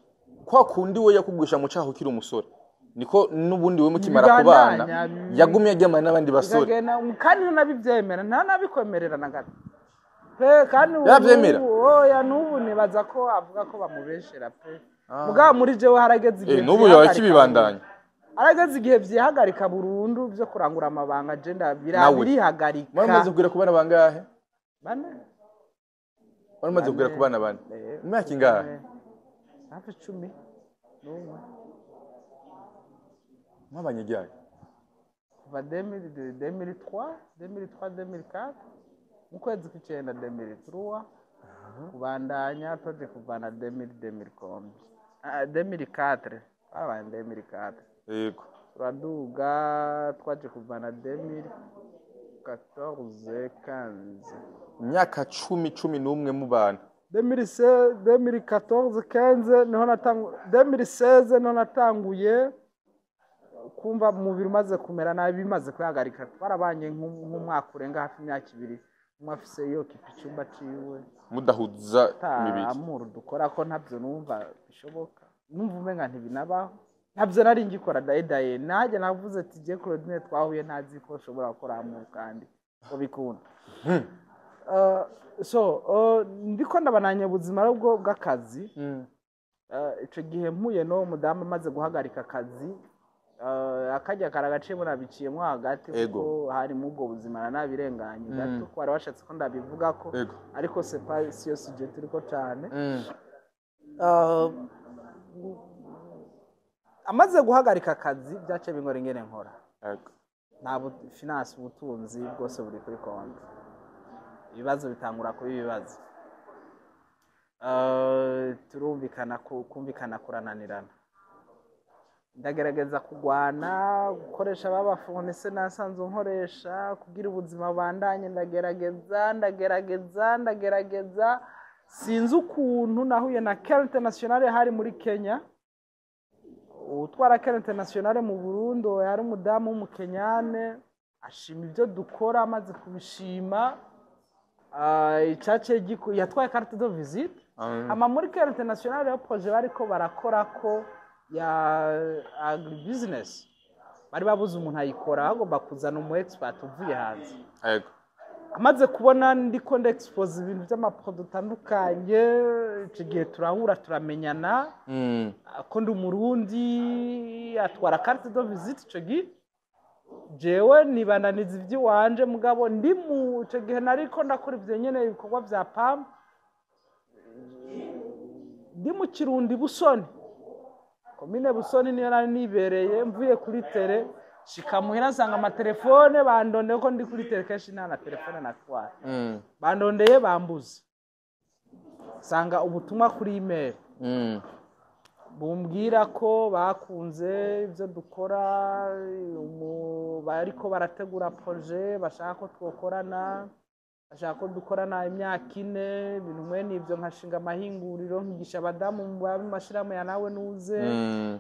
kwa kundi we yakugwisha mu caho ukiri umusore, niko n'ubundi we mukimara kubana Bibandanya, yagumye aryamana n'abandi basore. Bikagenda, kandi ntanabibyemera, ntanabikwemerera na gato pe, kandi ubu Yavyemera? Oya, n'ubu nibaza ko avuga ko bamubeshera pe. Mugabo muri jewe harageze igihe N'ubu yoba vyihagarika. akibibandanya. Harageze igihe vyihagarika burundu byo kurangura amabanga, je Nawe. birihagarika. Mwaramaze kugera ku bana bangahe? Bane. Waramaze kugera ku bana bane? Eh. Mu myaka ingahe? Hafi 11. Mwabanye ryari? Kuva 2003, 2003, 2004, mu kwezi kw'icenda 2003, kubandanya toje kuvana 2000, 2000 kombi, 2004, twabaye 2004. Turaduga, twaje kuvana 2014, 15. Imyaka 10, 11 mubana. 2016, 2014, 15 niho natangu, 2016 niho natanguye kumva umubiri umaze kumera nabi, bimaze kwihagarika. Twarabanye nk'umwaka urenga, hafi imyaka 2, umwe afise yokipa icyumba ciwe. Mudahuza imibiri. Amuru dukora ko ntabyo numva bishoboka, numva umenga ntibinabaho, ntabyo nari ngikora. Daye nanjye navuze ati je Claudine twahuye ntazi ko nshobora gukora amour kandi ko bikunda. So ndiko ndabananya ubuzima bwo bw'akazi. Ico gihe mpuye n'uwo mudamu amaze guhagarika akazi, akajya karagaciyemo nabiciyemo hagati, kuko harimo ubwo buzima nanabirenganye gato, ko bari bashatse ko ndabivuga ko, ariko c'est pas siyo sujet turiko cane. Amaze guhagarika akazi, byaciye bingora ingene nkora. Nta finance, ubutunzi bwose buri kuri konti, ibibazo bitangura kuba ibibazo. Turumvikana, kumvikana kurananirana, ndagerageza kugwana gukoresha babafonese nasanzwe nkoresha kugira ubuzima bubandanye. Ndagerageza, ndagerageza, ndagerageza, sinzi ukuntu nahuye na Care International hari muri Kenya. Utwara Care International mu Burundi yari umudamu w'umukenyane, ashima ibyo dukora. Amaze kubishima, icace yatwaye carte de visite. Ama muri Care International rero projet bariko barakora ko ya agribusiness, bari babuze umuntu ayikora, bagomba kuzana umu expert uvuye hanze. Amaze kubona ndiko ndexpose ibintu by'amaproduit atandukanye, icyo gihe turahura, turamenyana, ko ndi umurundi, atwara carte de visite. Ico gihe jewe nibananiza iby'iwanje, mugabo ndi mu ico gihe nariko ndakora ivyo nyene ibikorwa vya PAM, ndi mu Kirundi, Busoni, komine Busoni niyo nari nibereye. Mvuye kuri terrain, shika muhira nsanga amatelefone bandondeye, ko ndi kuri terrain kenshi nta na telefone natwara. Bandondeye bambuze, nsanga ubutumwa kuri email bumbwira ko bakunze ibyo dukora, bariko barategura projet, bashaka ko twokorana, bashaka ko dukorana imyaka 4, ibintu mwene ibyo, nkashinga amahinguriro, nkigisha abadamu mu mashirahamwe ya nawe nuze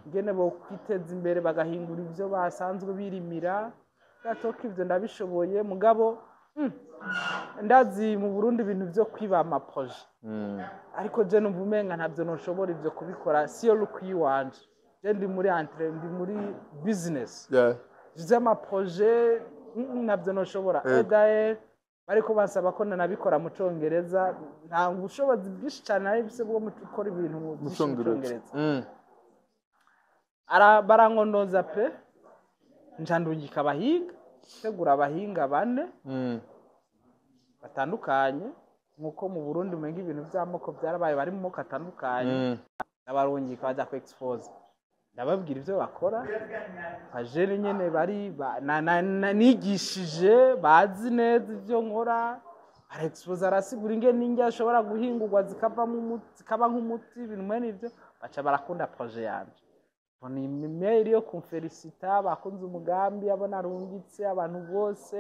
ingene bo kwiteza imbere, bagahingura ibyo basanzwe birimira gatoka. Ibyo ndabishoboye, mugabo ndazi mu Burundi ibintu byo kwiba amaprojet, ariko je numva umenga ntabyo noshobora ibyo kubikora, siyo look yiwanje. Je ndi muri entre, ndi muri business vy'amaprojet, ntabyo noshobora. Edae bariko basaba ko nanabikora mu Congereza, nta bushobozi bwinshi cyane nari mfise bwo mu gukora ibintu Mu byinshi mu Congereza. Congereza. Barangondoza pe, nca ndungika abahinga, tegura abahinga bane batandukanye, nk'uko mu Burundi umenga ibintu by'amoko byarabaye, bari mu moko atandukanye. Ndabarungika bajya ku expose, ndababwira ibyo bakora, bajene nyene bari nigishije, bazi neza ibyo nkora. Ara expose, arasigura ingene indya ashobora guhingurwa zikavamo umuti, zikaba nk'umuti, ibintu mwene ibyo. Baca barakunda projet yanje, mbona email yo kumfelicita, bakunze umugambi, abo narungitse, abantu bose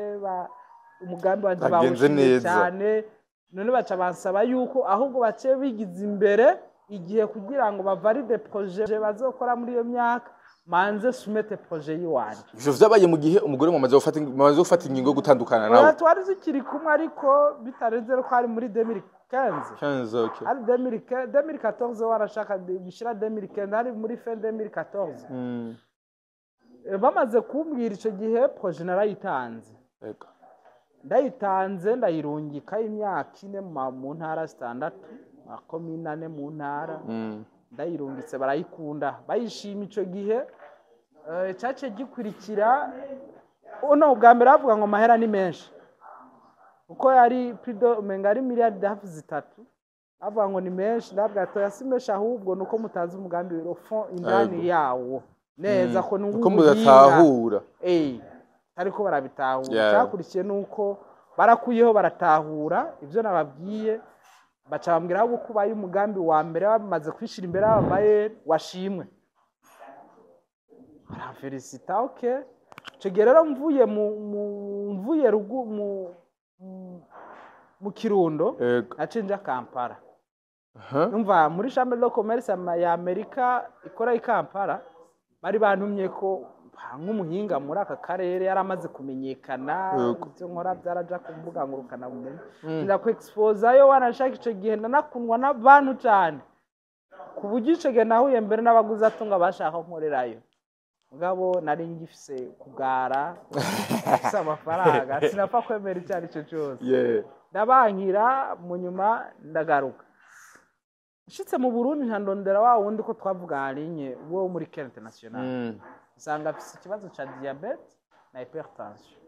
umugambi wanje Bagenze bawushimye neza. cyane. None baca bansaba yuko ahubwo baciye bigiza imbere igihe kugira ngo bavalide projet bazokora muri iyo myaka. Manze soumettre projet yiwanje. Ivyo vyabaye mu gihe umugore mumaze gufata ingingo yo gutandukana Oya, nawe? Twari tukiri kumwe, ariko bitarenze ko ari muri 2015. 15, okay. Ari 2015, 2014, warashaka gushyira 2015, ari muri fin 2014. Bamaze kumbwira icyo gihe, projet narayitanze. Ndayitanze, ndayirungika imyaka 4 mu ntara zitandatu, makomine ane mu ntara. Ndayirungitse, barayikunda, bayishima. Icyo gihe cyaciye gikurikira uno bwa mbere bavuga ngo amahera ni menshi, kuko yari plus umenga ari miliyari hafi 3. Bavuga ngo ni menshi, ndabwira ati: "Oya, si menshi, ahubwo ni uko mutazi umugambi fond indani yawo neza, ko ni Uko uw'ubuhinga." mudatahura. Ariko barabitahura. Icyakurikiye ni uko barakuyeho, baratahura ibyo nababwiye, baca bambwira ahubwo ko ubaye umugambi wa mbere bamaze kwishyira imbere y'ababaye washimwe, baramfelicita. Okay, icyo gihe rero mvuye mu mvuye rugu mu Kirundo, naciye nja Kampala. Numva muri Chambre de Commerce ya Amerika ikora i Kampala, bari bantumye ko nk'umuhinga muri aka karere yari amaze kumenyekana. Ibyo nkora byaraja ku mbuga ngurukanabumenyi, nza ku exposayo. Wanashaka icyo gihe ndanakundwa n'abantu cyane, ku buryo icyo gihe nahuye mbere n'abaguzi atunga bashaka ko nkorerayo. Mugabo nari ngifise kugara, mfise amafaranga, sinapfa kwemera icyo ari cyo cyose. Ndabankira. Mu nyuma ndagaruka, nshitse mu Burundi, ntandondera wa wundi ko twavuga linye wo muri Care International. Usanga afise ikibazo ca diabète na hypertension,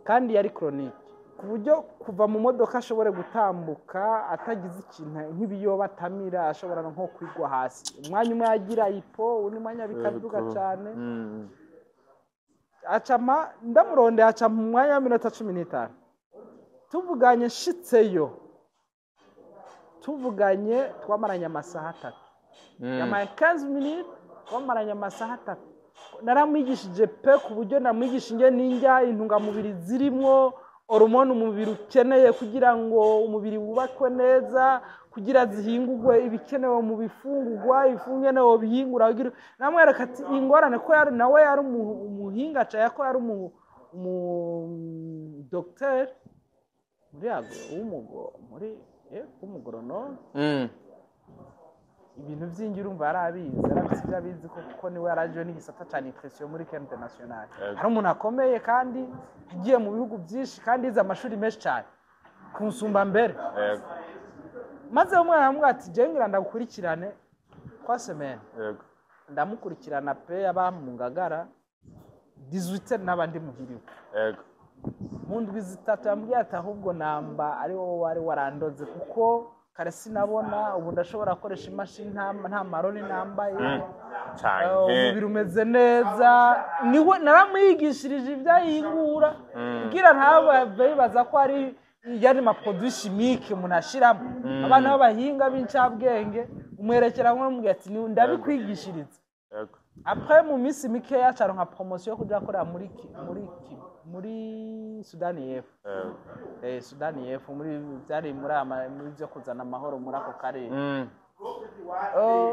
kandi yari chronique, ku buryo kuva mu modoka ashobore gutambuka atagize ikintu nk'ibiyoba atamira, ashobora nko kwigwa hasi. Umwanya umwe yagira hypo, undi mwanya bikaduga cyane. Acama ndamurondeye, aca mu mwanya w'iminota 15 tuvuganye. Nshitseyo tuvuganye, twamaranye amasaha 3. Yamaye 15 minutes, twamaranye amasaha 3. Naramwigishije pe, ku buryo namwigisha inge n'indya, intungamubiri zirimwo, hormone umubiri ukeneye kugira ngo umubiri wubakwe neza, kugira zihingurwe, ibikenewe mu bifungurwa, ibifungurwa bihingura. Namwereka ati ingorane ko yari nawe yari umuhinga caya, ko yari umu docteur muri w'umugo muri w'umugoronome. Ibintu by'ingi urumva yarabizi, yarafite ibyo abizi ko, kuko niwe yaraje n'igisata ca nutrition muri Care International. Hari umuntu akomeye kandi yagiye mu bihugu byinshi, kandi yize amashuri menshi cyane kunsumba mbere. Maze umwana aramubwira ati: "Jewe ngira ndagukurikirane kwa semaine." Ndamukurikirana pe, aba mu Ngagara 18 n'abandi muhiriwe. Mu ndwi 3 yambwiye ati: "Ahubwo namba ari wowe wari warandoze, kuko kare sinabona, ubu ndashobora gukoresha imashini nta maroni nambaye." Cyane. Umubiri umeze neza. Niwe naramwigishirije ibyo ayingura, kugira ntabe bibaza ko ari yandi ma produits chimiques umuntu ashiramo. Abana b'abahinga b'incabwenge umwerekera nko ati: "Ndabikwigishiriza." Après mu minsi mikeya acaronka promotion yo kuja gukorera muri Sudani y'Epfo. Sudani y'Epfo, muri byari muri muri byo kuzana amahoro muri ako karere.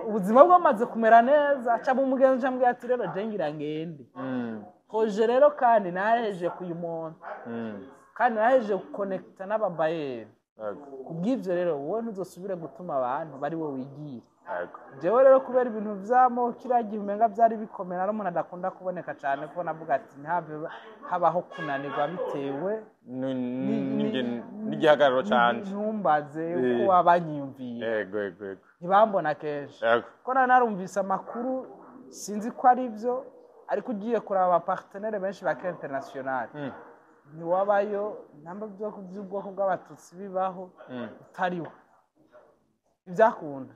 Ubuzima bwamaze kumera neza, aca mu mugenzi ambwira ati: "Rero je ngira ngende projet rero, kandi naheje kuyimonta, kandi naheje gukonekita n'ababayeri. Kubw'ivyo rero wowe ntuzosubire gutuma abantu bari we wigira." Jewe rero kubera ibintu vyamo kiriya gihe umenga vyari bikomera, ari umuntu adakunda kuboneka cane, kuko navuga ati ntihave habaho kunanirwa bitewe N'igihagararo canje. Ntumbaze uko wabanyiyumviye. yego yego yego Ntibambona kenshi, ko nari narumvise amakuru, sinzi ko ari byo, ariko ugiye kuraba aba partenaires benshi ba Care International, ntiwabayo namba by'ubwoko bw'Abatutsi bibaho, utariwe ntibyakunda.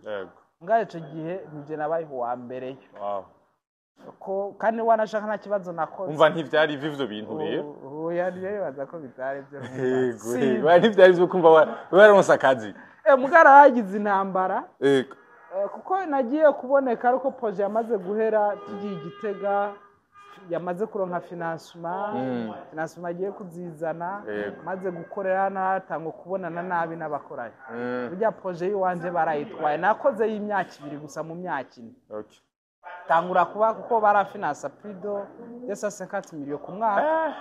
Ngaho icyo gihe nibyo nabaye uwa mbere yo. Ko kandi wanashaka nta kibazo nakoze. Umva, ntivyari ivyo bintu rero. Oya, niyo bibaza ko bitari byo. Yego, ntivyari vyo kumva waronse akazi. Mugara hagize intambara. Kuko nagiye kuboneka ariko projet yamaze guhera, tugiye i Gitega, yamaze kuronka financement. Financement agiye kuzizana. Maze gukorera, natanga kubonana nabi n'abakoranye. Burya projet y'iwanje barayitwaye, nakoze y'imyaka 2 gusa mu myaka 4. Tangura kuba kuko barafinansa plus de 250 millions ku mwaka.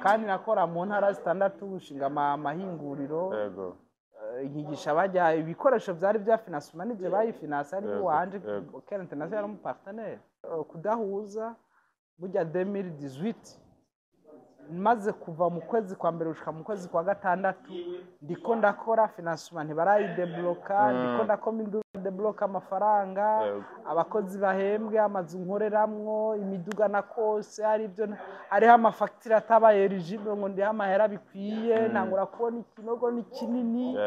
Kandi nakora mu ntara zitandatu, gushinga amahinguriro, nkigisha bajya ibikoresho byari bya financement n'ibyo bayifinansa ari iwanje. Care International yari umupartenaire. Kudahuza burya 2018 maze kuva mu kwezi kwa mbere gushika mu kwezi kwa gatandatu ndiko ndakora financement, ntibarayidebloka, ndiko ndakoma induru, debloka amafaranga, abakozi bahembwe, amazu nkoreramwo, imiduga na kose hari ibyo, hariho amafagitire atabaye éligible ngo ndihe amahera bikwiye. Ntangura kubona ikinogo ni kinini.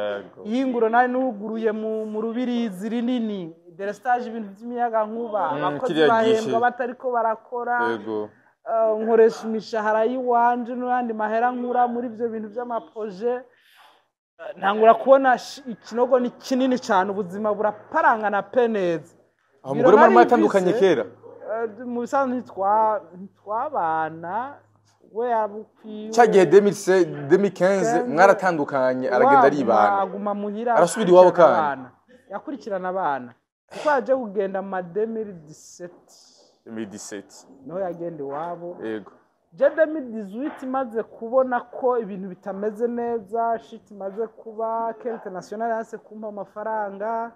Ihinguro nari nuguruye mu Rubirizi rinini, délestage, ibintu by'imiyagankuba, abakozi Kiriya bahembwa gihe. batariko barakora. Nkoresha imishahara y'iwanje n'ayandi mahera nkura muri ibyo bintu by'amaprojets. Ntangura kubona ikinogo ni kinini cyane, ubuzima buraparangana pe neza. Aho Biro umugore mwari nari mwatandukanye mfise, kera? Mu bisanzwe ntitwabana, we yabukwiwe. Cya gihe 2016, 2015 mwaratandukanye, aragenda aribana? Aguma muhira. Arasubira iwabo akurikirana kandi? abana. Yakurikirana abana kuko yaje kugenda mu ma 2017. 2017. Niho yagenda iwabo. Je 2018 maze kubona ko ibintu bitameze neza, shit imaze kuba, Care International yanse kumpa amafaranga,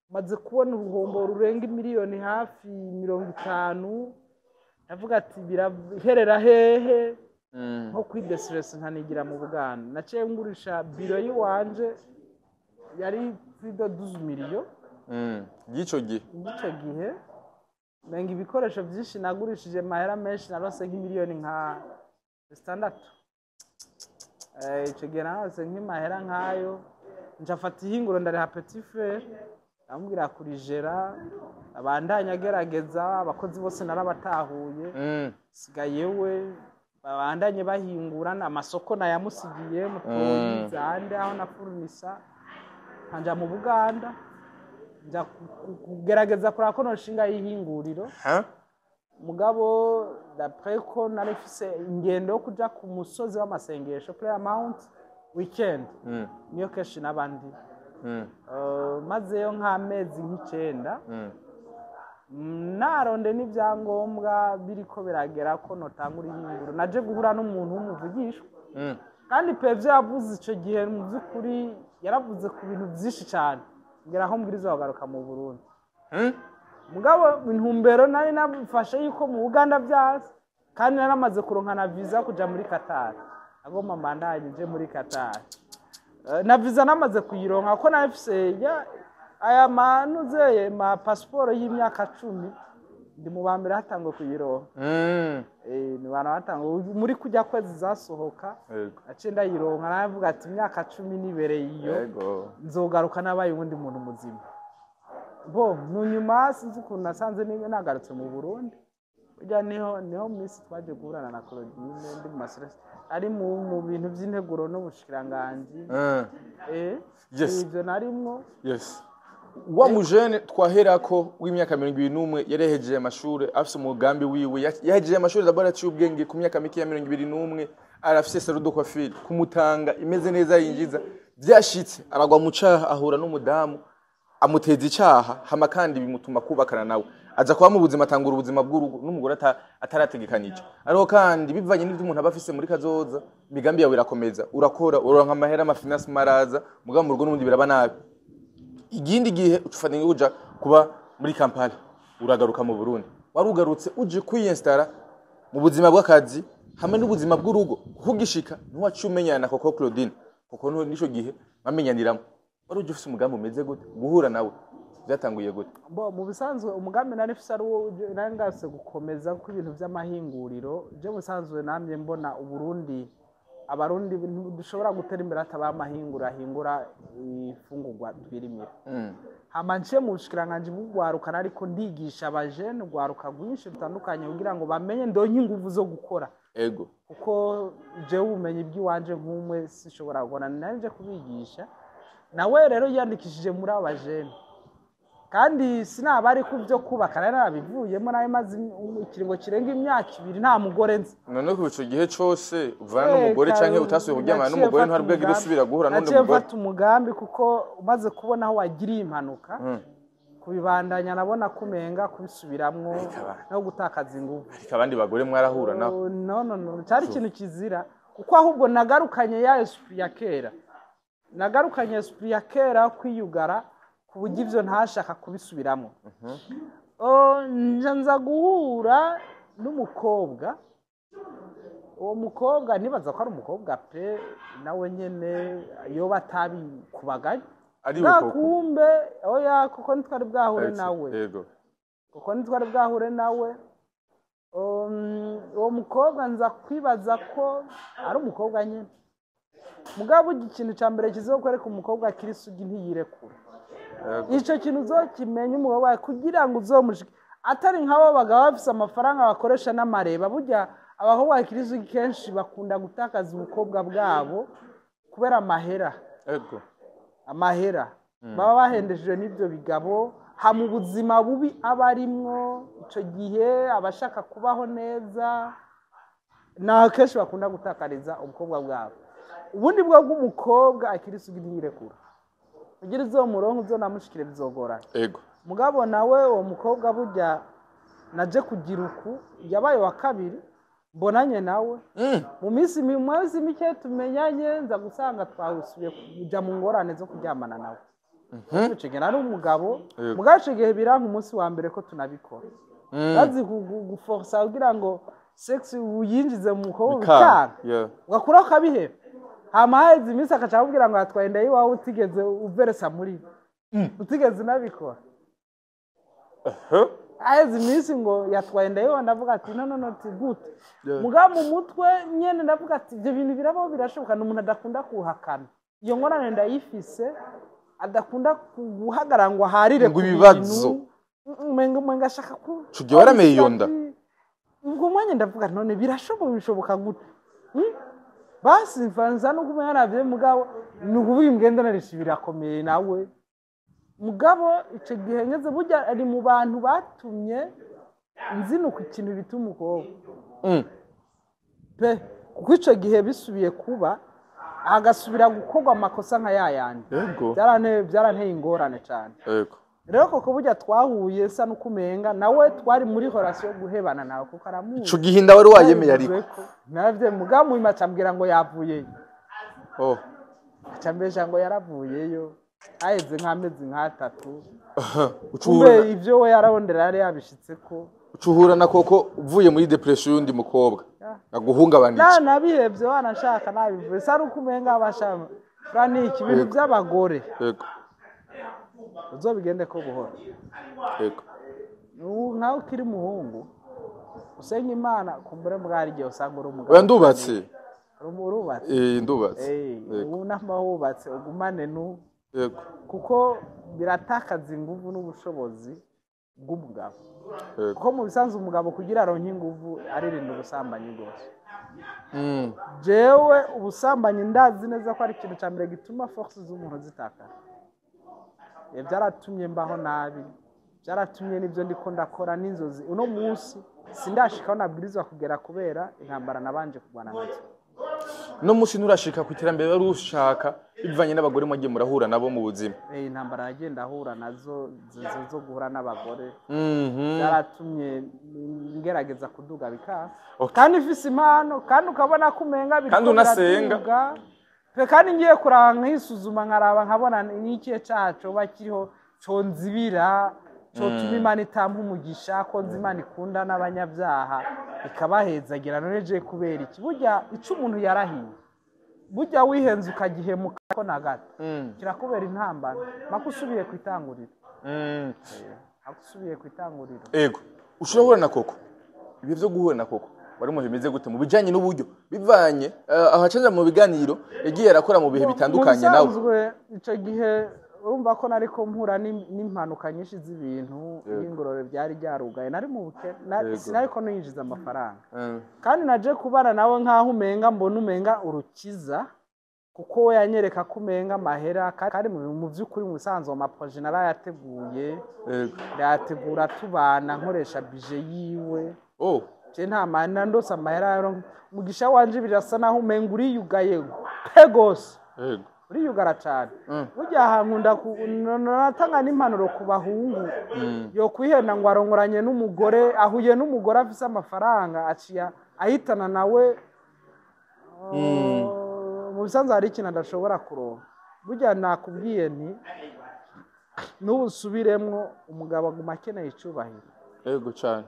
maze kubona uruhombo rurenga miliyoni hafi 50, ndavuga ati biraherera hehe? Nko kuri destress nkanigira mu Buganda, naciye ngurisha biro y'iwanje yari plus de 12 millions. Y'icyo gihe. Icyo gihe menga ibikoresho byinshi nagurishije mahera menshi, narose nk'imiliyoni nka 6. Icyo gihe narose nk'imahera nk'ayo, njafata ihinguro ndariha petit frère, ndamubwira kurijera abandanya agerageza, abakozi bose narabatahuye, sigaye we babandanye bahingura, amasoko nayamusigiye mutoyi, zande aho na fournissa, nkanja mu Buganda nja kugerageza kuraba ko noshinga y'ihinguriro. Ha? Mugabo d'après ko nari mfise ingendo yo kuja ku musozi w'amasengesho, Prayer Mount, weekend, niyo kenshi n'abandi. Mazeyo nk'amezi nk'icenda, naronde n'ibyangombwa biriko biragera ko notangura ihinguro, naje guhura n'umuntu w'umuvugishwa. Kandi pe ivyo yavuze ico gihe, mu by'ukuri yaravuze ku bintu byinshi cyane, ngera aho mbwiriza kugaruka mu Burundi. Mugabo intumbero nari nafashe yuko mu Buganda byaza, kandi naramaze kuronka na visa yo kuja muri Qatar, agomba mbandanye nje muri Qatar. Na visa namaze kuyironka ko nari mfise aya manuzeye ma pasiporo y'imyaka 10, ndi mu ba mbere hatangwe kuyironka. Ni bantu batangwe muri kujya kwezi zasohoka. Naciye ndayironka, navuga ati imyaka 10 nibereye iyo, nzogaruka nabaye uwundi muntu muzima. Bo mu nyuma sinzi ukuntu nasanze niba nagarutse mu Burundi. Burya niho minsi twaje guhurana na Claudine, ndi mu mastress, ari mu bintu by'integuro n'ubushikiranganji. Ibyo narimwo. Yes. Wa mujene twaherako w'imyaka 21 yarehejeje amashuri, afise umugambi wiwe, yahejeje amashuri d'abord aciye ubwenge ku myaka mike ya 21, arafise salon de coiffure kumutanga imeze neza yinjiza. Vyashitse aragwa mu caha, ahura n'umudamu amuteza icaha, hama kandi bimutuma kubakana nawe, aza kuba mu buzima, atangura ubuzima bw'urugo n'umugore atarategekanije. Ariko kandi bivanye n'ivyo umuntu aba afise muri kazoza, imigambi yawe irakomeza, urakora, uronka amahera, amafinance maraza, mugabo mu rugo n'ubundi biraba nabi. Ikindi gihe ucufata ingingo uja kuba muri Kampala, uragaruka mu Burundi. Warugarutse uje kwiyinstara mu buzima bw'akazi hamwe n'ubuzima bw'urugo, kuko ugishika ntiwaciye umenyana na Koko Claudine, kuko nico gihe mwamenyaniramo. Wari uje ufise umugambi umeze gute? Guhura nawe byatanguye gute? Bo mu bisanzwe umugambi nari mfise ari uwo nari ngarutse gukomeza, kuko ibintu by'amahinguriro byo mu bisanzwe namye mbona Uburundi, Abarundi dushobora gutera imbere hatabaye amahinguro ahingura ifungurwa twirimira. Hama nciye mu bushikiranganji bw'ugwaruka, ariko ndigisha abajene, urwaruka rwinshi rutandukanye, kugira ngo bamenye, ndonke inguvu zo gukora, kuko jewe ubumenyi bw'iwanje nk'umwe sinshobora kubona, nanje kubigisha. Nawe rero yiyandikishije muri aba bajene, kandi sinaba ari ku byo kubaka, nari narabivuyemo, nawe maze ikiringo kirenga imyaka 2 nta mugore nzi. None kuva ico gihe cose uvana n'umugore canke utasubiye kuryamana Naciye n'umugore, mfata ntwari bwagire umugambi. usubira guhura n'undi Naciye mugore? mfata umugambi, kuko umaze kubona aho wagiriye impanuka. Kubibandanya nabona kumenga kubisubiramwo no gutakaza ingufu. Ariko abandi bagore mwarahura nabo? Oh, no, no, no, cyari ikintu kizira, kuko ahubwo nagarukanye ya esprit ya kera, nagarukanye esprit ya kera yo kwiyugara, ku buryo ivyo ntashaka kubisubiramo. Oh, nja nza guhura n'umukobwa. Uwo mukobwa nibaza ko ari umukobwa pe, nawe nyene yoba atabikubaganye. Ari Bwa we koko? Kumbe oya, kuko ntitwari bwahure nawe. Kuko ntitwari bwahure nawe. Uwo mukobwa nza kwibaza ko ari umukobwa nyine. Mugabo burya ikintu cya mbere kizokwereka umukobwa akiri isugi, ntiyirekura. Icyo kintu uzokimenya umugabo wawe, kugira ngo uzomushike, atari nk'abo bagabo bafise amafaranga bakoresha n'amareba. Burya abakobwa bakiri isugi kenshi bakunda gutakaza ubukobwa bwabo kubera amahera. Amahera baba bahendeshejwe n'ibyo bigabo, hama ubuzima bubi aba arimwo icyo gihe, aba ashaka kubaho neza, naho kenshi bakunda gutakariza ubukobwa bwabo. Ubundi bwo bw'umukobwa akiri isugi ntiyirekura, kugira izo murongo uzonamushikire bizogorana. Mugabo nawe uwo mukobwa burya naje kugira uku, yabaye wa kabiri mbonanye nawe. Mu minsi mike tumenyanye, nza gusanga twasubiye kuja mu ngorane zo kuryamana nawe. Ico gihe nari umugabo. Mugabo ico gihe biranka umunsi wa mbere ko tunabikora. Bazi guforsa kugira ngo sex uyinjize mu mukobwa, bikanga. Bikanga, ugakura ukabiheba, hama haheze iminsi akaca akubwira ngo yatwaye inda y'iwawe, utigeze uveresa muri, utigeze unabikora. Haheze iminsi ngo yatwaye inda yiwe. Ndavuga ati: "No, no, no, ti gute?" Mugabo mu mutwe nyene ndavuga ati: "Ibyo bintu birabaho, birashoboka." Ni umuntu adakunda kuhakana iyo ngorane ndayifise, adakunda guhagarara ngo aharire Ngo ku ibibazo. bintu. Umenga ashaka ku Ico gihe warameye iyo nda? Ubwo mwanya ndavuga: "None birashoboka, bishoboka gute?" Basi mvanza no kumenya navyo, mugabo ni ukuvuga imigenderanire birakomeye nawe. Mugabo ico gihe ngeze, burya ari mu bantu batumye nzinuka ikintu bita umukobwa pe, kuko ico gihe bisubiye kuba, hagasubira gukorwa amakosa nka yayandi, byaranteye ingorane cyane. Rero koko burya twahuye sa n'ukumenga nawe twari muri relation yo guhebana nawe, kuko aramuzi. Ico gihe inda wari wayemeye ariko? Navye, mugabo munyuma acambwira ngo yavuyeyo. Oh. Acambesha ngo yaravuyeyo, haheze nk'amezi nk'atatu. Kumbe Ucuhura ivyo we yararondera yari yabishitseko. Ucuhura na koko uvuye muri depression y'undi mukobwa aguhungabanije? Na nabihevye, wanashaka nabivuye sa n'ukumenga abashama Frank ibintu by'abagore uzobigende ko buhoro. Ubu nkawe ukiri umuhungu usenga Imana, kumbure bwari igihe usanga uri umugabo. Oya, ndubatse. Urubatse? Eh, ndubatse. Ubu namba wubatse, ugumane nu kuko biratakaza inguvu n'ubushobozi bw'umugabo. Kuko mu bisanzwe umugabo kugira aronke inguvu aririnda ubusambanyi rwose. Jewe ubusambanyi ndazi neza ko ari ikintu cya mbere gituma force z'umuntu zitakara. Byaratumye mbaho nabi, byaratumye n'ibyo ndiko ndakora n'inzozi uno munsi sindashikaho nabwirizwa kugera, kubera intambara nabanje kurwana nazo. No munsi nturashika ku iterambere wari ushaka, bivanye n'abagore mwagiye murahura nabo mu buzima? Intambara nagenda ahura nazo zo guhura n'abagore byaratumye ngerageza kuduga bikanga. Kandi mfise impano, kandi ukabona ko umenga biriko Kandi unasenga. biraduga. Pe, kandi ngiye kuraba nkisuzuma, nkaraba nkabona n'ikihe caha coba kiriho conzibira, cotuma Imana itampa umugisha, ko nzi Imana ikunda n'abanyabyaha ikabahezagira. None je kubera iki? Burya ico umuntu yarahiye, burya wihenze ukagihemuka ko na gato, kirakubera intambara mpaka usubiye ku itanguriro. Mpaka usubiye ku itanguriro. Ego, ushobora guhura na koko, ibihe byo guhura na koko wari mu bimeze gute mu bijanye n'uburyo, bivanye ahacaja mu biganiro yagiye arakora mu bihe bitandukanye nawe? Mu bisanzwe icyo gihe urumva ko nariko mpura n'impanuka nyinshi z'ibintu n'ingorore byari byarugaye, nari mu bukene, sinariko ninjiza amafaranga. Kandi naje kubana nawe nk'aho umenga mbona umenga urukiza, kuko we yanyereka ko umenga amahera, kandi mu by'ukuri mu bisanzwe ama projets narayateguye, ndayategura tubana, nkoresha budget yiwe. Je nta mana ndose amahera, umugisha wanje birasa naho umenga uriyugaye pe gose. Uriyugara cyane. Burya aha nkunda natanga n'impanuro ku bahungu yo kwihenda ngo arongoranye n'umugore, ahuye n'umugore afise amafaranga, aciya ahitana nawe. Mu bisanzwe hari ikintu adashobora kuronka. Burya nakubwiye nti n'ubu usubiremwo, umugabo aguma akeneye icubahiro. Yego cyane.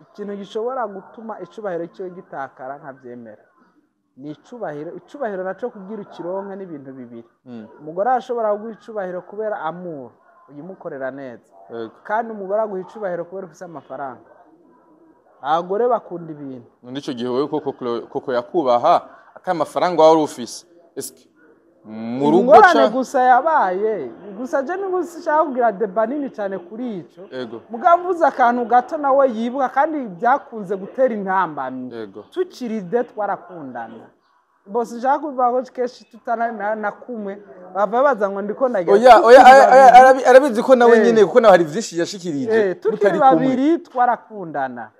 Ikintu gishobora gutuma icubahiro cyiwe gitakara, nkabyemera, ni icubahiro. Icubahiro nacyo kubwira ukironke n'ibintu bibiri. Umugore arashobora kuguha icubahiro kubera amour, uyimukorera neza. Kandi umugore aguha icubahiro kubera ufise amafaranga. Abagore bakunda ibintu. None ico gihe wewe koko yakubaha ata amafaranga wari ufise? Eske mu rugo Ingorane ca gusa yabaye gusa, je nigusa nshaka kugira débat nini cyane kuri ico. Mugabo mvuze akantu gato nawe yibuka, kandi byakunze gutera intambamyi. Tukiri de twarakundana bose, nshaka kuvuga ko kenshi tutana na kumwe bava baza ngo ndiko ndagira. Oya, oya. Tukiri oya, babiri. Arabizi ko nawe nyene, kuko nawe hari vyinshi yashikirije Tukiri mutari kumwe. babiri twarakundana.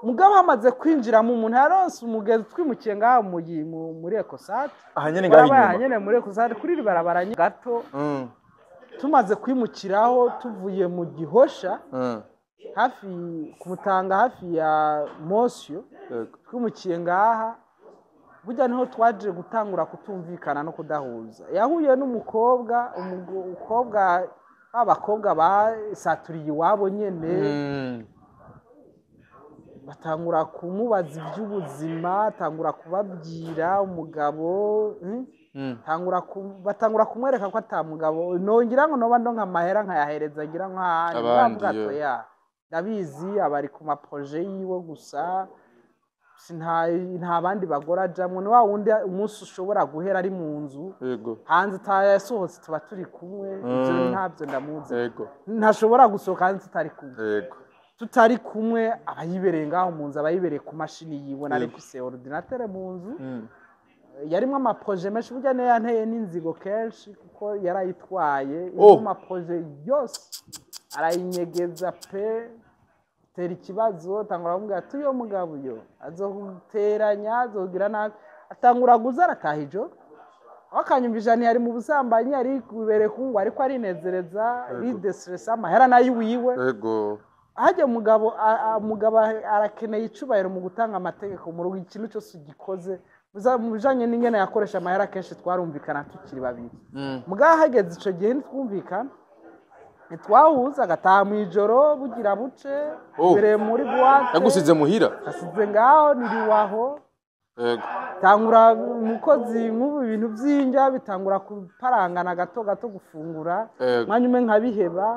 Mugabo hamaze kwinjiramo umuntu, yaronse umugenzi, twimukiye ngaho muri Ecosat. Aha nyene ngaho Warabaye aha inyuma. nyene muri Ecosat, kuri iri barabara nyene gato. Tumaze kwimukiraho tuvuye mu Gihosha, hafi ku Mutanga, hafi ya Mosyo. Twimukiye ngaha, burya niho twaje gutangura kutumvikana no kudahuza. Yahuye n'umukobwa, umukobwa, b'abakobwa basaturiye iwabo nyene. Batangura kumubaza iby'ubuzima, atangura kubabwira umugabo, Batangura kumwereka ko ata mugabo, nongira ngo noba ndonka amahera nkayahereza ngira nk'ahandi. Abandi, Muravuga yo. ati ya ndabizi, abari ku ma projets yiwe gusa, nta bandi bagore ajamwo, ni wa wundi umunsi ushobora guhera ari mu nzu, hanze atayasohotse tuba turi kumwe. Ibyo ntabyo ndamuzi. Ntashobora gusohoka hanze tutari kumwe. Tutari kumwe aba yibereye ngaho mu nzu, aba yibereye ku mashini yiwe. Nari mfise ordinateur mu nzu, yarimwo ama projets menshi. Burya niyo yanteye n'inzigo kenshi, kuko yarayitwaye irimo ama projets yose, arayinyegeza pe, tera ikibazo. Atangura kumubwira ati uyo mugabo uyo azoguteranya, azogira nabi. Atangura guza arataha ijoro, aho akanyumvisha ntiyari mu busambanyi, yari kubereye kungu, ariko arinezereza, ridestressa, amahera nayo iwiwe. Hajya umugabo umugabo arakeneye icubahiro mu gutanga amategeko mu rugo. Ikintu cyose ugikoze mu bijanye n'ingene yakoresha amahera, kenshi twarumvikana tukiri babiri. Mugabo hageze ico gihe ntitwumvikana, ntitwahuza, agataha mu ijoro bugira buce. Ibereye muri boîte. Yagusize muhira? Asize ngaho, niriwaho. Tangura umukozi nk'ubu, ibintu by'indya bitangura kuparangana gato gato, gufungura mwanya umwe nkabiheba.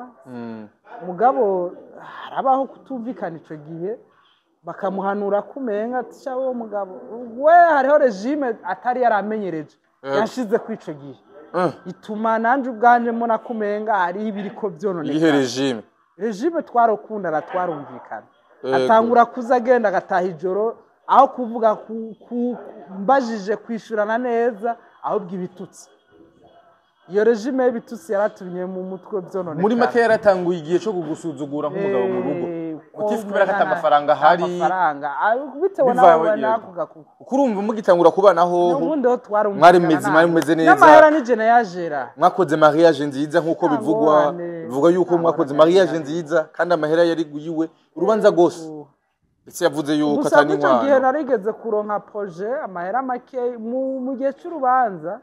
Mugabo harabaho kutumvikana ico gihe, bakamuhanura kumenga ati sha uwo mugabo we hariho régime atari yaramenyereje yashize kuri ico gihe, ituma nanje ubwanje mbona kumenga hariho ibiriko Iyihe vyononekara. régime? Régime twarokundana, twarumvikana. Atangura kuza agenda agataha ijoro, aho kuvuga mbajije kwishurana neza, ahubwo ibitutsi. Iyo régime y'ibitutsi yaratumye mu mutwe byononekara. Muri make yaratanguye igihe cyo kugusuzugura nk'umugabo mu rugo. Utifu kubera ko ata mafaranga ahari. Amafaranga bitewe Bivaye- nawe nakuga kuko Kurumva mugitangura kubana hoho ubundi ho twarumvikana mwari mumeze neza. N'amahera ni jene yajera. Mwakoze mariage nziza nk'uko Nta bivugwa. ngorane. Bivugwa yuko Nta mwakoze ngorane. mariage nziza, kandi amahera yari guyiwe urubanza rwose, ndetse yavuze yuko Gusa atari muri icyo gihe inkwano. narigeze kuronka projet, amahera make mu gihe cy'urubanza.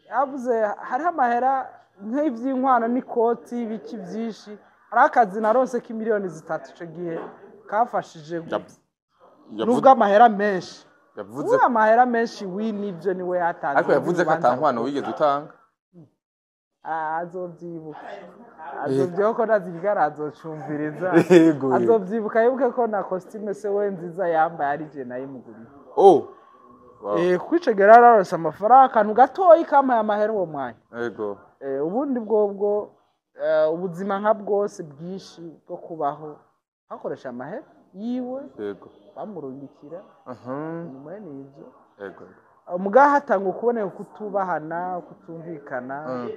Yavuze hariho amahera nk'iby'inkwano n'ikoti, ibiki byinshi. Hariho akazi naronse k'imiliyoni 3 icyo gihe kafashije nubwo amahera menshi Yavuze ubu amahera menshi wi nibyo niwe yatanze. Ariko yavuze ko urubanza. ata nkwano wigeze utanga. Ah, azobyibuka, azobyibuka ko nazigara azocumviriza. Yego. Azobyibuka, yibuke ko na costume se we nziza yambaye ari je nayimuguriye. Oh. Wow. Kuko ico gihe yari araronse amafaranga, akantu gatoyi kampaye amahera uwo mwanya. Ubundi bwobwo ubuzima nka bwose bwinshi bwo kubaho hakoresha amahera yiwe, bamurungikira. Nyuma n'ivyo, mugaha hatangwa kuboneka kutubahana, kutumvikana.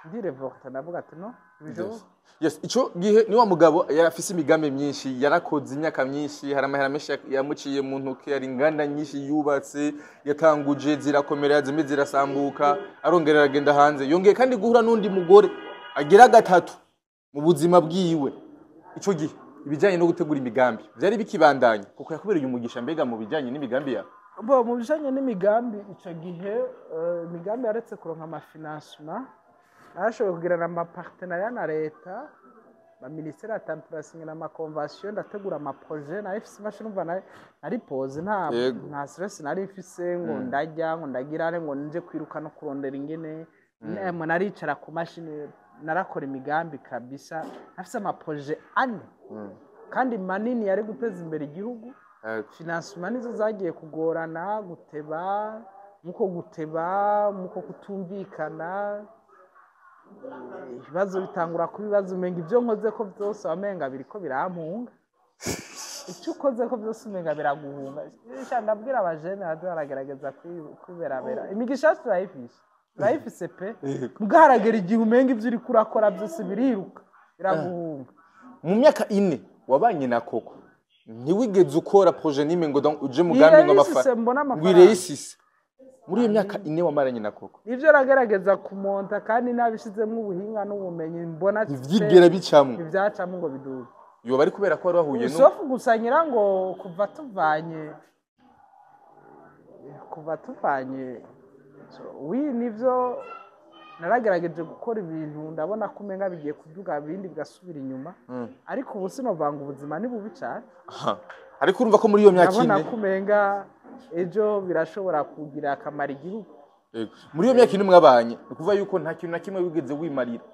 Ndirevolta, ndavuga ati: "No, ntibishoboka." Yes, ico gihe ni wa mugabo yari afise imigambi myinshi, yarakoze imyaka myinshi, hari amahera menshi yamuciye mu ntoke, hari inganda nyinshi yubatse, yatanguje zirakomera, zimwe zirasambuka, arongera aragenda hanze, yongeye kandi guhura n'undi mugore agira gatatu mu buzima bwiwe. Ico gihe ibijyanye no gutegura imigambi vyari bikibandanya, kuko yakubereye umugisha mbega mu bijyanye n'imigambi yawe? Bo, mu bijanye n'imigambi ico gihe, imigambi yaretse kuronka ama financement. Narashoboye kugirana ama partenariat na leta, ba ministère ya turasinyana ama convention, ndategura ama projet. Nari mfise imashini, umva, nari posé, nta nta stress nari mfise ngo ndarya, ngo ndagira ngo nje kwiruka no kurondera ingene. Emwe, naricara ku mashini, narakora imigambi kabisa. Nafise ama projet ane kandi manini yari guteza imbere igihugu. Financement nizo zagiye kugorana, guteba muko, guteba muko, kutumvikana, ibibazo bitangura kuba ibibazo. Umenga ibyo nkoze ko byose wamenga biriko birampunga, icyo ukoze ko byose umenga biraguhunga. Sha, ndabwira abajene baze baragerageza kwiberabera imigisha yacu. Turayifise, turayifise pe. Mbwa haragera igihe umenga ibyo uriko urakora byose biriruka, biraguhunga. Mu myaka 4 wabanye na Koko, ntiwigeze ukora projet n'imwe ngo donc uje mugambi ngo Ireyisise amafaranga mbona ngo amafaranga. Ireyisise muri iyo myaka 4 wamaranye na Koko? Nivyo ragerageza kumonta kandi nabishizemo ubuhinga n'ubumenyi mbona. Ntivyigera bicamwo? Ntivyacamo ngo biduge. Yoba ari kubera ko wari wahuye nu Sauf gusa ngira ngo kuva tuvanye, so, wi nivyo naragerageje gukora ibintu, ndabona ko umenga bigiye kuduga, ibindi bigasubira inyuma. Ariko ubu sinovanga, ubuzima ni bubi cyane. Aha. Ariko urumva ko muri iyo myaka Ndabona 4 ko umenga ejo birashobora kugira akamaro igihugu. Yego. Muri iyo myaka 4 mwabanye, ni ukuvuga yuko nta kintu na kimwe wigeze wimarira?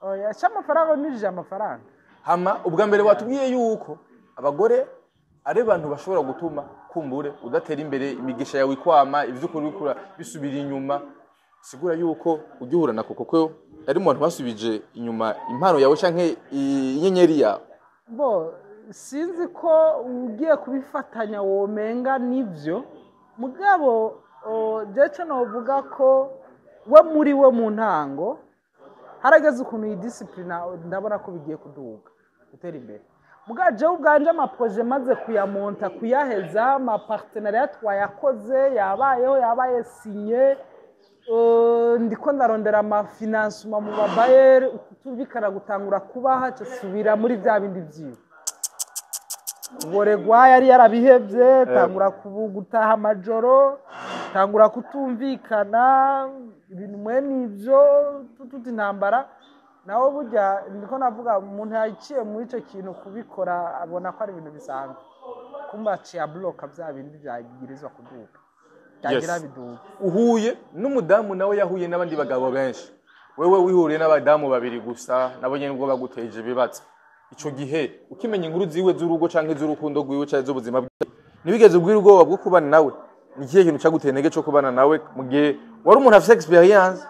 Oya, sha, amafaranga nijije amafaranga. Hama ubwa mbere watubwiye yuko abagore ari abantu bashobora gutuma kumbure udatera imbere, imigisha yawe ikwama, ivyo ukora bikura bisubira inyuma. Sigura yuko ugihura na Koko ko ari mu bantu basubije inyuma impano yawe canke inyenyeri yawe? Bo, sinzi ko ugiye kubifatanya womenga nivyo, mugabo jewe novuga ko we muri we mu ntango harageze ukuntu iyi discipline, ndabona ko bigiye kuduga, gutera imbere. Mugabo jewe ubwanje ama projet maze kuyamonta, kuyaheza, ama partenariat twayakoze, yabayeho, yabaye signé. Ndiko ndarondera ama financement mu babayeri, kutumvikana gutangura kubaha, subira muri bya bindi vyiwe. Uboregwa yari yarabihevye, tangura gutaha amajoro, tangura kutumvikana, ibintu mwene ivyo, tututa intambara nawe. Burya ndiko navuga, umuntu yaciye muri ico kintu kubikora abona ko ari ibintu bisanzwe, kumba aciye abloka bya bindi vyagirizwa kuduga, byagira biduga. Uhuye n'umudamu nawe yahuye n'abandi bagabo benshi, wewe wihuriye n'abadamu babiri gusa, nabo nyene ubwo baguteje ibibazo. Ico gihe ukimenya inkuru ziwe z'urugo canke z'urukundo rwiwe canke z'ubuzima bwiwe, ntibigeze ubwira ubwoba bwo kubana nawe? Ni ikihe kintu caguteye intege co kubana nawe mu gihe wari umuntu afise experience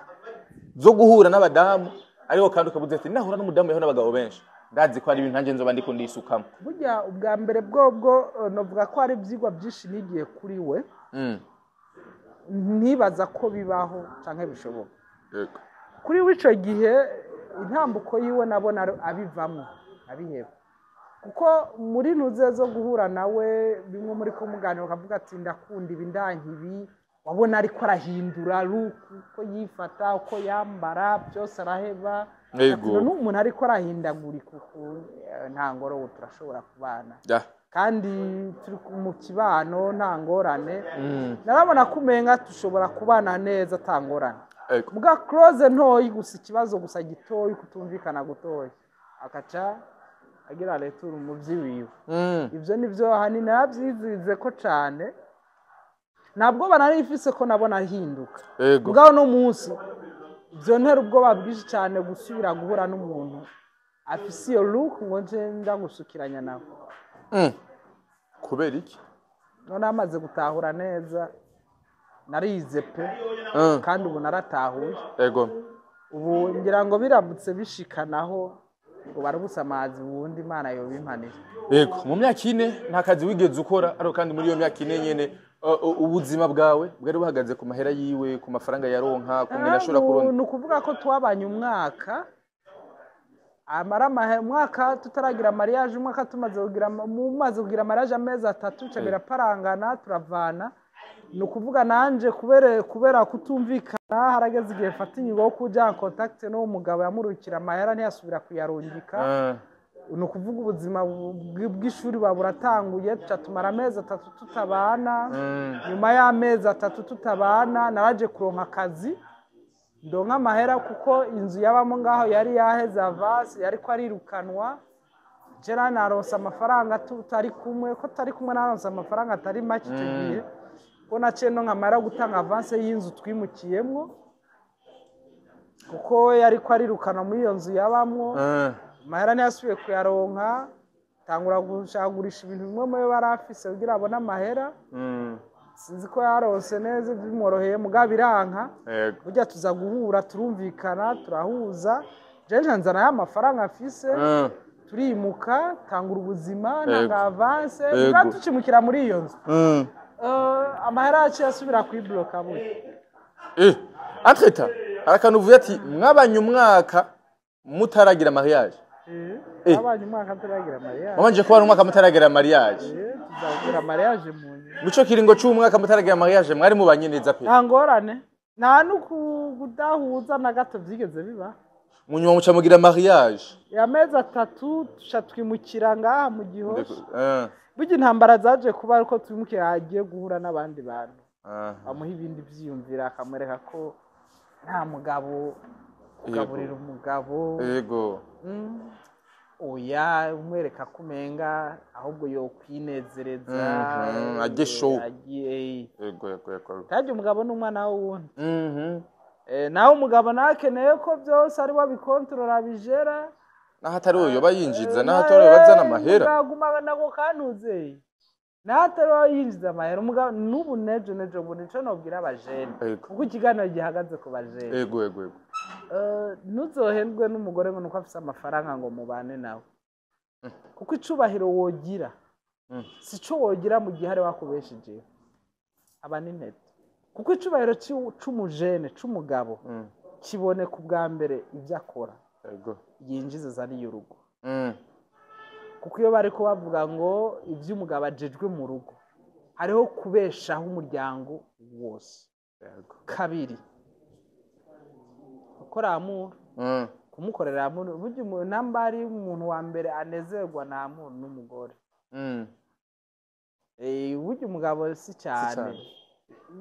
zo guhura n'abadamu, ariko kandi ukabuze ati: "Nahura n'umudamu yahuye n'abagabo benshi, ndazi ko hari ibintu nanjye nzoba ndiko ndisukamo"? Burya ubwa mbere bwobwo, novuga ko hari ivyigwa byinshi nigiye kuri we, ntibaza ko bibaho canke bishoboka. Kuri we ico gihe intambuko yiwe nabona abivamwo, abiheba, kuko muri ntuze zo guhura nawe, bimwe muri ko muganira ukavuga ati: "Ndakunda ibi, ndanka ibi." Wabona ariko arahindura look, uko yifata, uko yambara, byose araheba. Ati: "None umuntu ariko arahindagurika uku, nta ngoro turashobora kubana?" Kandi turi mu kibano, nta ngorane. Narabona ko umenga dushobora kubana neza ata ngorane. Muga close ntoyi gusa, ikibazo gusa gitoyi, kutumvikana gutoyi, akaca agira retour mu vyiwiwe. Ivyo nivyo ahanini narabyizize ko cane, ntabwo nari mfise ko nabona ahinduka. Mugabo no munsi ivyo ntera ubwoba bwinshi cyane gusubira guhura n'umuntu afise iyo look ngo nje nja gusukiranya nawe. Kubera iki? None amaze gutahura neza, narize pe. Kandi ubu naratahuye. Ubu ngira ngo biramutse bishikanaho ngo barabusamazi ubundi, Imana yobimpanira. Yego, mu myaka 4 nta kazi wigeze ukora, ariko kandi muri iyo myaka 4 nyene Ubuzima bwawe bwari buhagaze ku mahera yiwe, ku mafaranga yaronka, ku ngene ashobora kuronka? Ni ukuvuga ko twabanye umwaka, amara umwaka tutaragira mariage, umwaka tumaze kugira, mumaze kugira mariage amezi 3, bica biraparangana, turavana. Ni ukuvuga nanje kubera kutumvikana, harageze igihe mfata ingingo yo kuja en contact n'uwo mugabo yamurukira amahera, ntiyasubira kuyarungika. Ni ukuvuga ubuzima bw'ishuri buba buratanguye, tuca tumara amezi 3 tutabana. Nyuma y'amezi 3 tutabana, naraje kuronka akazi, ndonka amahera, kuko inzu yabamo ngaho yari yaheze avance, yariko arirukanwa. Jera naronse amafaranga tutari kumwe, ko tutari kumwe naronse amafaranga atari make icyo gihe, ko naciye ndonka amahera yo gutanga avance y'inzu twimukiyemwo, kuko we yariko arirukanwa muri iyo nzu yabamwo. Amahera ntiyasubiye kuyaronka, tangura gushaka ibintu bimwe muri yo bari afise kugira abone amahera. Sinzi ko yaronse neza bimworoheye, mugabo biranka. Burya tuza guhura, turumvikana, turahuza, jewe nzana ya mafaranga afise, turimuka, tangura ubuzima, ntanga avance. Muga tucimukira muri iyo nzu, amahera yaciye asubira kwibloka burya. Entre-temps hari akantu uvuye ati mwabanye umwaka mutaragira mariage. Abanye umwaka turagira mariage. Wabanje kubana umwaka mutaragira mariage. Tuzagira mariage mu nyuma. Muco kiringo c'umwaka mutaragira mariage mwari mubanye neza pe? Nta ngorane, nta n'ukudahuza na gato byigeze biba. Mu nyuma muca mugira mariage. Amezi 3 tuca twimukira ngaha mu Gihosha. Burya intambara zaje kuba ariko twimukira, agiye guhura n'abandi bantu, bamuha ibindi byiyumvira, akamwereka ko nta mugabo kugaburira umugabo. Oya, umwereka ko umenga ahubwo yokwinezereza. Ajye show. Agiye. Yego yego yego. Kandi umugabo n'umwana w'uwundi. Nawe umugabo nawe akeneye ko byose ari we abikontorora, bijera. Naho atari we yoba yinjiza, naho atari we bazana amahera. Umugabo nako kantuze, naho atari we yinjiza amahera, umugabo n'ubu nejo nejo bundi nico nobwira abajene, kuko ikiganiro gihagaze ku bajene. Yego yego yego. Ntuzohendwe n'umugore ngo nuko afise amafaranga ngo mubane nawe, kuko icubahiro wogira sico wogira mu gihe ari wakubeshejeho aba n'intete, kuko icubahiro c'umujene, c'umugabo, kiboneka ubwa mbere ibyo akora, yinjiza azaniye urugo. Kuko iyo bariko bavuga ngo ivy'umugabo ajejwe mu rugo, hariho kubeshaho umuryango wose. Kabiri, gukora amour, kumukorera amour. Burya namba ari umuntu wa mbere anezerwa na amour n'umugore. Burya umugabo si cyane cyane.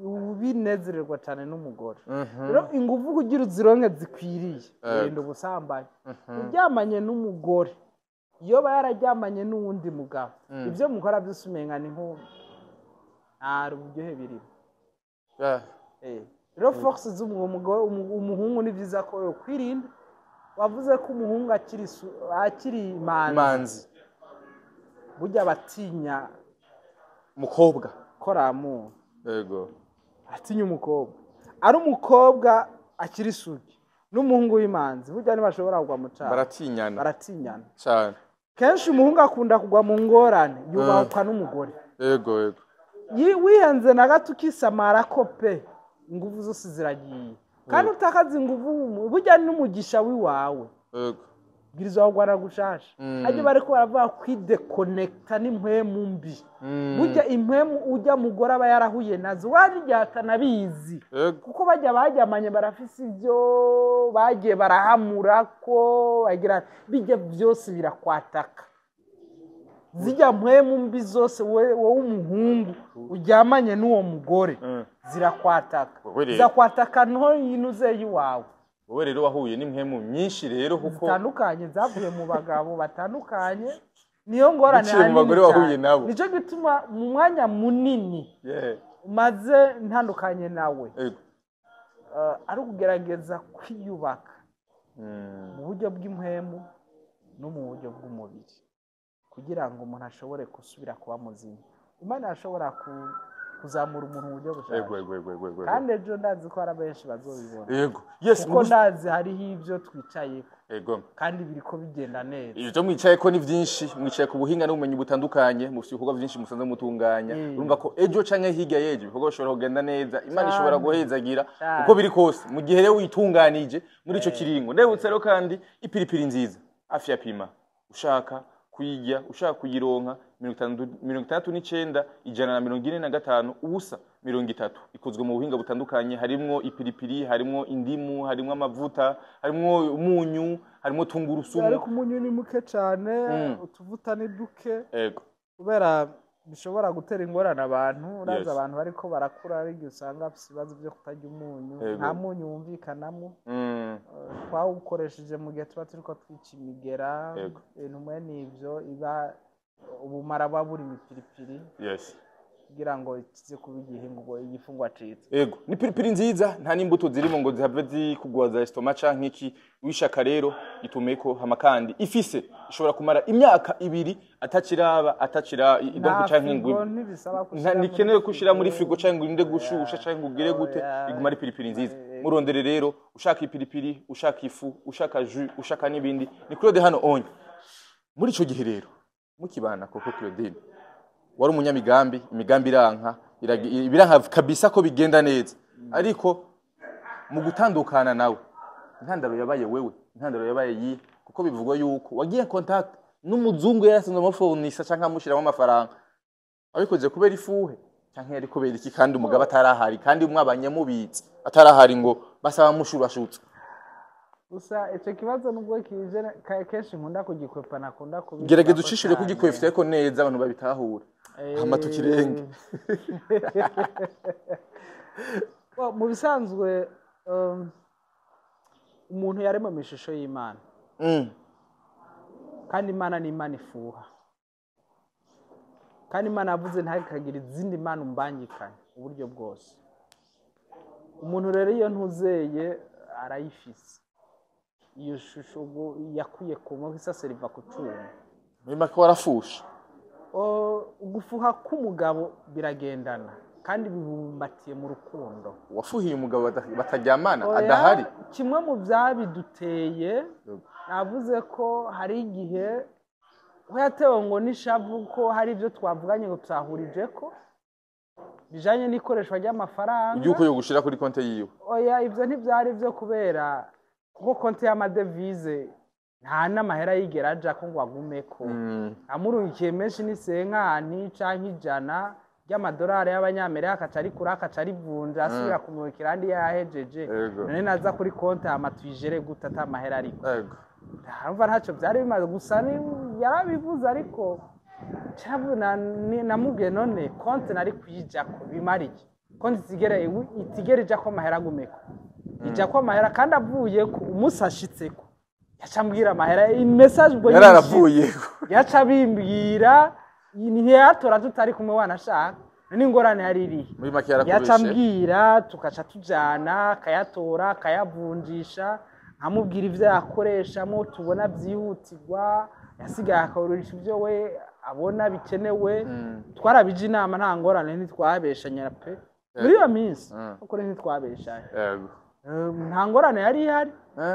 Ubinezererwa cyane n'umugore. Rero ingufu kugira uzironke zikwiriye, urinda ubusambanyi. Uryamanye n'umugore, iyo aba yararyamanye n'uwundi mugabo, ibyo mukora byose umenga ni nko nta buryohe birimo. Rero force z'umugore, umuhungu ni byiza ko yokwirinda. Wavuze ko umuhungu akiri imanzi, Manzi. burya batinya Umukobwa. Koramu. Atinya umukobwa, ari umukobwa akiri isugi n'umuhungu w'imanzi, burya ntibashobora kugwa mu cyaha. Baratinyana. Baratinyana. Cyane. Kenshi umuhungu akunda kugwa mu ngorane yubahukwa n'umugore. Yego yego. Wihenze na gato ukisamara ko pe, ingufu zose ziragiye, kandi utakaza ingufu burya n'umugisha w'iwawe. Bwirizwa kugwana gushasha. Hajya bariko baravuga kwidekonekita n'impwemu mbi. Burya impwemu ujya mugore aba yarahuye nazo warya atanabizi, kuko bajya bajyamanye barafise ibyo bagiye barahamura ko bagira, bijya byose birakwataka. Zijya mpwemu mbi zose wowe umuhungu uryamanye n'uwo mugore, zirakwataka. Wowe rero. Zirakwataka nto yinuze y'iwawe. Wowe rero wahuye n'impwemu nyinshi rero, kuko zitandukanye zavuye mu bagabo batandukanye, niyo ngorane Biciye mu ahanini bagore wahuye cyane. nabo. Nicyo gituma mu mwanya munini umaze ntandukanye nawe, ari ukugerageza kwiyubaka mu buryo bw'impwemu no mu buryo bw'umubiri, kugira ngo umuntu ashobore gusubira kuba muzima. Imana yashobora Kuzamura umuntu mu buryo bushaje. Ego, ego, ego, ego, ego. Kandi ejo ndazi ko hari benshi bazobibona, Ego, yes. kuko ndazi hariho ibyo twicayeko kandi biriko bigenda neza. Ibyo mwicaye ko ni byinshi, mwicaye ku buhinga n'ubumenyi butandukanye, mufite ibikorwa byinshi musanzwe mutunganya. Urumva ko ejo canke hirya y'ejo ibikorwa bishobora kugenda neza, Imana ishobora guhezagira uko biri kose mu gihe rero witunganije muri ico kiringo. Ndebutse rero kandi ipiripiri nziza afya pima, ushaka kuyirya, ushaka kuyironka, 69 145 0 30. Ikozwe mu buhinga butandukanye, harimwo ipiripiri, harimwo indimu, harimwo amavuta, harimwo umunyu, harimwo tungurusumu. Ariko umunyu ni muke cyane, utuvuta ni duke, kubera bishobora gutera ingorane abantu. Urazi, abantu bariko barakura hari igihe usanga bafise ibibazo byo kutarya umunyu. Nta munyu wumvikanamo. Twawukoresheje mu gihe tuba turiko twica imigera, ibintu mwene ivyo, iba ubumara buba buri mu ipiripiri, kugira ngo kize kuba igihingwa, igifungwa ciza. Ego, ni piripiri nziza, nta n'imbuto zirimo ngo zihave zikugwaza estomac canke iki. Wishaka rero itumeko. Hama kandi ifise ishobora kumara imyaka 2 ataciraba, atacira idonko Nta canke frigo, ingwi. ntibisaba gushira muri Ntikenewe kushira muri frigo. frigo canke ngo urinde gushusha canke ngo ugire gute. Oya. Iguma ari piripiri nziza. Murondere rero, ushaka ipiripiri, ushaka ifu, ushaka jus, ushaka n'ibindi, ni Claude hano onye. Muri ico gihe rero mukibana koko, Claudine wari umunyamigambi, imigambi iranka, biranka kabisa ko bigenda neza. Ariko mu gutandukana nawe, intandaro yabaye wewe, intandaro yabaye yihe? Kuko bivugwa yuko wagiye en contact n'umuzungu yari asanzwe amufournisa canke amushiramo amafaranga. Wabikoze kubera ifuhe canke yari kubera iki, kandi umugabo atarahari, kandi mwabanye mubitse atarahari, ngo basaba mushurashutse? Gusa icyo kibazo nubwo kije kenshi nkunda kugikwepa, nakunda kubivugako Gerageza ucishire cane. kugikwefta ariko neza abantu babitahura, hama tukirenge. Well, mu bisanzwe umuntu yaremwe mu ishusho y'Imana, kandi Imana ni Imana ifuha, kandi Imana yavuze ntakagira izindi mana umbangikanye uburyo bwose. Umuntu rero iyo ntuzeye arayifise iyo shusho, ubwo yakuye ku isase riva ku cuma. Muri make warafushe. Ugufuha k'umugabo biragendana kandi bibumbatiye mu rukundo. Wafuhiye umugabo bataryamana Oya, adahari? Kimwe mu byabiduteye, navuze ko hari igihe we yatewe ngo n'ishavu ko hari ibyo twavuganye ngo twahurije ko bijanye n'ikoreshwa ry'amafaranga. Iby'uko yo gushira kuri konte yiwe? Oya, ibyo ntibyari byo, kubera kuko konti y'amadevize nta n'amahera yigera aja ko ngo agumeko. Amurungikiye menshi ni cinquante canke 100 ry'amadolari y'abanyamerika, akaca arikura, akaca arivunja, asubira kumurikira andi yahejeje. None naza kuri konti hama tuyijere gute ata mahera ariko? Ntarumva ntacyo byari bimaze. Gusa yarabivuze, ariko namubwiye none konti nari kuyijako bimara iki? Konti itigera ijako amahera agumeko, ijako amahera kandi avuye ko umunsi ashitseko yaca ambwira amahera message ubwo nyine. Yararavuye. Yaca abimbwira, ntiyatora tutari kumwe wanashaka. None ingorane yari irihe? Muri make Yaca yarakubeshe. ambwira, tukaca tujana, akayatora, akayavunjisha, nkamubwira ibyo yakoreshamo tubona byihutirwa, yasigaye akagurisha ibyo we abona bikenewe. Twarabije inama, nta ngorane, ntitwabeshanya pe muri iyo minsi, kuko ntitwabeshanya. Nta ngorane yari ihari.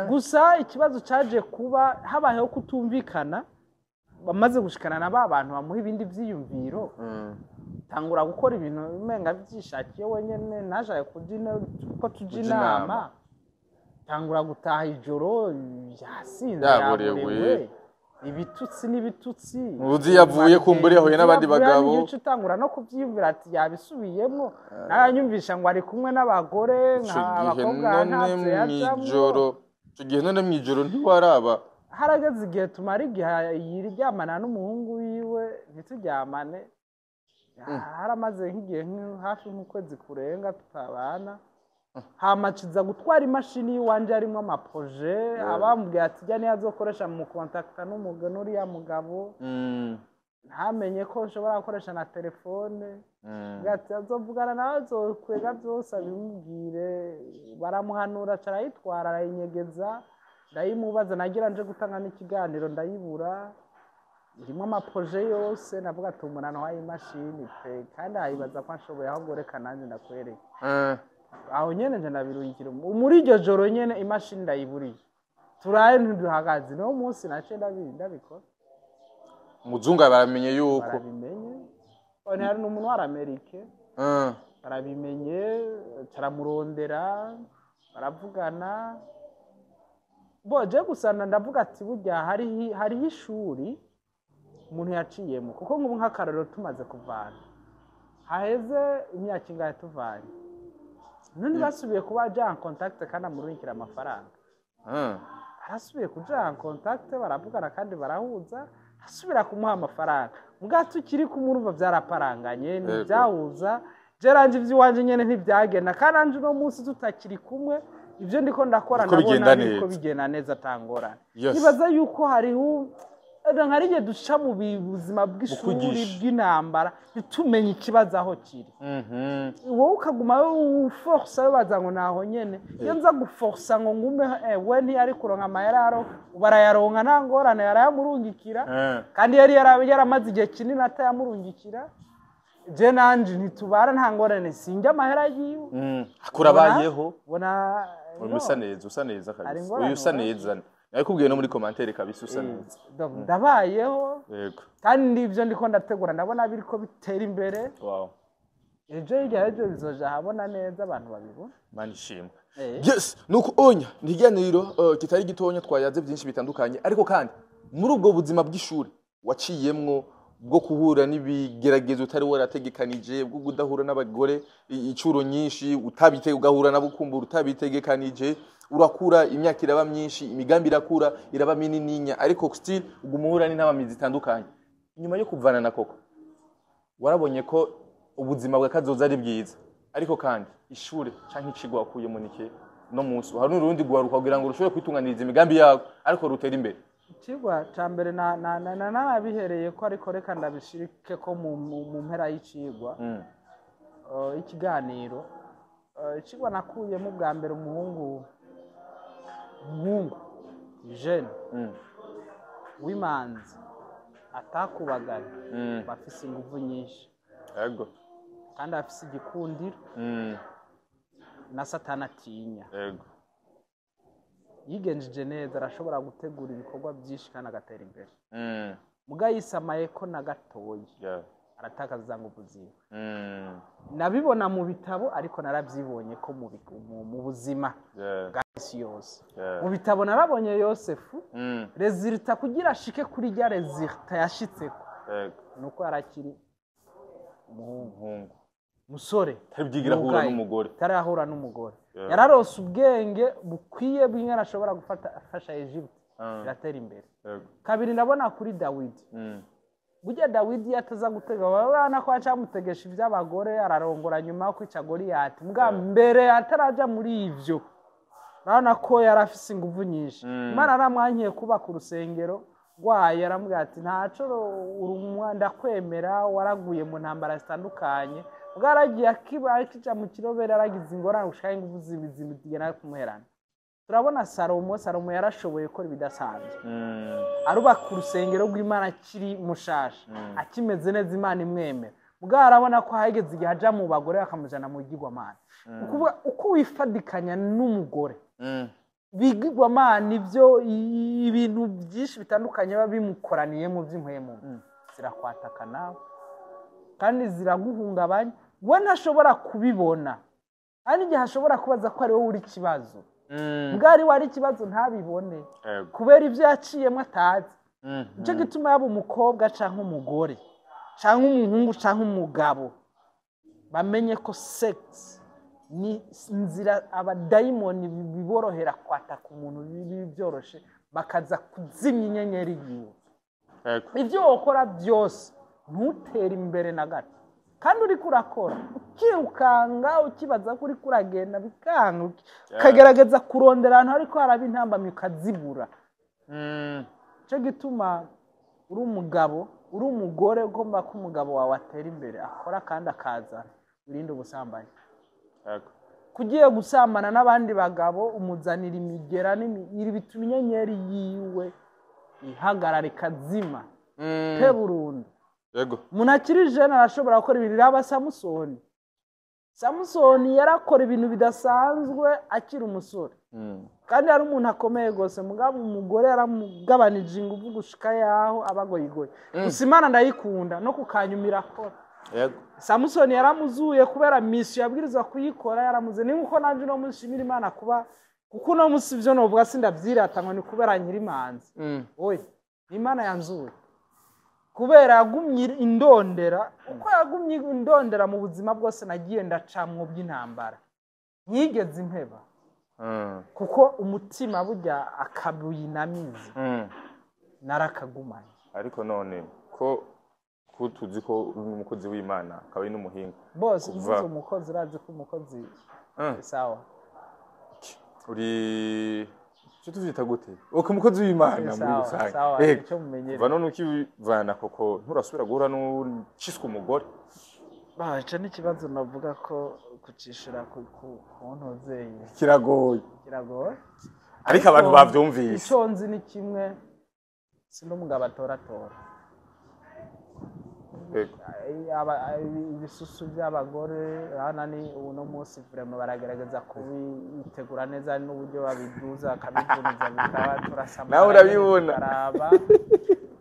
Gusa ikibazo cyaje kuba habayeho kutumvikana, bamaze gushikana na ba bantu bamuha ibindi byiyumviro, tangura gukora ibintu umenga byishakiye wenyine, ntashake ko tujya Kuja inama. inama. Tangura gutaha ijoro yasinze, Yaborewe. yaborewe, ibitutsi n'ibitutsi. Uzi yavuye kumbura yahuye n'abandi bagabo. Igice utangura no kubyiyumvira ati yabisubiyemo, naranyumvisha ngo ari kumwe n'abagore Ico nka gihe abakobwa none ntavyo yajamwo. mw'ijoro, ico gihe none mw'ijoro ntiwaraba? Harageze igihe tumara igihe yiryamana n'umuhungu wiwe ntituryamane. Haramaze nk'igihe hafi nk'ukwezi kurenga tutabana. Hamaciza gutwara imashini y'iwanje harimo amaprojets, abambwiye ati jya niyo azokoresha mu kontakita n'uriya mugabo, ntamenye ko nshobora gukoresha na telefone. Mbwira ati azovugana nawe, azokwega byose abimubwire. Baramuhanura, aca arayitwara, arayinyegeza. Ndayimubaza, nagira nje gutanga n'ikiganiro ndayibura. Irimo ama projets yose. Navuga ati umuntu waye imashini pe, kandi ayibaza ko anshoboye, ahubwo reka nanjye ndakwereka. Aho nyene nje ndabirungikira muri iryo joro nyene, imashini ndayiburiye, turaye ntiduhagaze. Niwo munsi naciye ndabikora. Umuzungu baramenye yuko Barabimenye. None hari n'umuntu wa Amerike. Barabimenye, caramurondera, baravugana. Bo je gusa ndavuga ati burya hariho ishuri umuntu yaciyemo, kuko nk'ubu nk'akarorero, tumaze kuvana, haheze imyaka ingahe tuvanye, none basubiye kuba ja en contact kandi amurungikira amafaranga. Arasubiye kuja en contact, baravugana kandi barahuza, asubira kumuha amafaranga. Mbwa tukiri kumurumva byaraparanganye, ntibyahuza. Jeranje iby'iwanje nyene ntibyagenda, kandi anje uno munsi tutakiri kumwe, ibyo ndiko ndakora Biriko bigenda ndabona biriko neza. bigenda neza, atangorane. Nibaza yuko hariho hari igihe duca mu buzima bw'ishuri, Bukwigisha. bw'intambara, ntitumenye ikibazo aho kiri. Wowe ukaguma uforsa, wibaza ngo naho nyene. Iyo nza guforsa ngo ngume, we ntiyari kuronka amahera, ubu arayaronka nta ngorane, yarayamurungikira. Kandi yari yaramaze igihe kinini atayamurungikira. Je nanje ntitubara, nta ngorane, sinjya amahera yiwe. Akurabayeho. Bona. Uyu usa neza, usa neza Hari kabisa. ingorane. Uyu usa Ubona? neza, nakubwiye no muri commentaire kabisa, usa neza. Donc, ndabayeho. Kandi n'ibyo ndiko ndategura ndabona biriko bitera imbere. Ejo hirya y'ejo bizoja ahabona neza, abantu babibona. Mana ishimwe. Yes, nuko onya ni ikiganiro kitari gitonya, twayaze byinshi bitandukanye, ariko kandi muri ubwo buzima bw'ishuri waciyemwo bwo guhura n'ibigeragezo utari warategekanije, bwo kudahura n'abagore incuro nyinshi utabite, ugahura nabo ukumbura utabitegekanije, urakura, imyaka iraba myinshi, imigambi irakura iraba minininya, ariko still uguma uhura n'intabamizi zitandukanye. Nyuma yo kuvana na koko, warabonye ko ubuzima bwa kazoza ari bwiza, ariko kandi ishure canke icigwa wakuyemo nike no munsi hari n'urundi rwaruka kugira ngo rushobore kwitunganiriza imigambi yawe ariko rutera imbere? Ikigwa ca mbere narabihereye ko, ariko reka ndabishirike ko mu mpera y'icigwa, ikiganiro. Icigwa nakuyemo bwa mbere, umuhungu jeune w'imanzi atakubaganye, bafise inguvu nyinshi kandi afise igikundiro na Satani atinya. Yigenjeje neza, arashobora gutegura ibikorwa byinshi kandi agatera imbere. Muga yisamaye ko na gatoyi, aratakaza za nguvu ziwe. Nabibona mu bitabo, ariko narabyibonye ko mu buzima bwa isi yose. Mu bitabo narabonye Yosefu, résultat kugira ashike kuri rya résultat yashitseko, nuko yarakiri umuhungu, Umuhungu. musore. Atari byigira ahura Yugaye. n'umugore. Atarahura n'umugore. Yararose ubwenge bukwiye bw'ingene ashobora gufata afasha Egypte iratera imbere. Kabiri, ndabona kuri Dawidi. Burya Dawidi iyo ataza gutega, urabona ko acamutegesha iby'abagore, ararongora nyuma yo kwica Goliyati. Mbwa mbere ataraja muri ivyo, urabona ko yari afise inguvu nyinshi. Imana aramwankiye kubaka urusengero rwayo, aramubwira ati ntaco urumwa, ndakwemera, waraguye mu ntambara zitandukanye. Ubwo yaragiye akija mu kirobere, yaragize ingorane gushika inguvu zigenda kumuherana. Turabona Salomo. Salomo yarashoboye gukora ibidasanzwe, arubaka urusengero rw'Imana akiri mushasha, akimeze neza, Imana imwemera. Ubwo arabona ko hageze igihe aja mu bagore, bakamujana mu bigirwamana. Ukuvuga uko wifadikanya n'umugore, bigirwamana, ibyo ibintu byinshi bitandukanye biba bimukoraniyemo by'impwemu, zirakwataka nawe kandi ziraguhungabanya. We ntashobora kubibona, kandi igihe ashobora kubaza ko ari wowe uri ikibazo, mbwa ari we ari ikibazo, ntabibone kubera ibyo yaciyemo atazi. Nicyo gituma yaba umukobwa cyangwa umugore cyangwa umuhungu cyangwa umugabo, bamenye ko sex ni inzira abadayimoni biborohera kwataka umuntu, bibi byoroshe, bakaza kuzimya inyenyeri yiwe. Ibyo wakora byose ntutere imbere na gato, kandi uriko urakora, ukirukanga, ukibaza ko uriko uragenda, bikanga, ukagerageza kurondera ahantu ariko haraba intambamyi, ukazibura. Nicyo gituma uri umugabo, uri umugore, ugomba ko umugabo wawe atera imbere, akora kandi akazana, wirinde ubusambanyi. Kugiye gusambana n'abandi bagabo, umuzanira imigera, iri bituma inyenyeri yiwe ihagarara, ikazima. Pe burundu. Umuntu akiri jeune arashobora gukora ibintu. Raba Samusoni. Samusoni yarakora ibintu bidasanzwe akiri umusore, kandi yari umuntu akomeye rwose, mugabo umugore yaramugabanije ingufu gushika yaho abagoyigoye. Gusa Imana ndayikunda, no kukanyuma irakora. Samusoni yaramuzuye kubera mission yabwirizwa kuyikora, yaramuze. Ni nkuko nanjye uno munsi nshimira Imana kuba, kuko uno munsi ibyo novuga sindavyirata ngo ni kubera nkiri imanzi. Oya, ni Imana yanzuye kubera yagumye indondera, uko yagumye indondera mu buzima bwose nagiye ndacamwo bw'intambara, ntiyigeze impeba, kuko umutima burya akabuye inamizi, narakagumanye. Ariko none ko tuzi ko uri umukozi w'Imana, akaba ari n'umuhinga. Bose mvuze umukozi, urazi ko umukozi sawa. Uri icyo tuvyita gute? Ok, umukozi w'Imana muri Sawa, rusange. sawa. Icyo mumenyere. Kuva none ukivana koko, nturasubira guhura n'uciswe umugore? Ba, ico ni ikibazo navuga ko kucishura ku ntuzeye Kiragoye. Kiragoye. Ariko abantu bavyumvise. Ico nzi ni kimwe, si n'umugabo atoratora. Ibisusu by'abagore hano ni uno munsi vraiment baragerageza kubitegura neza n'uburyo babiduza, bakabiduza, bikaba turasama. Nawe urabibona. Tukaraba.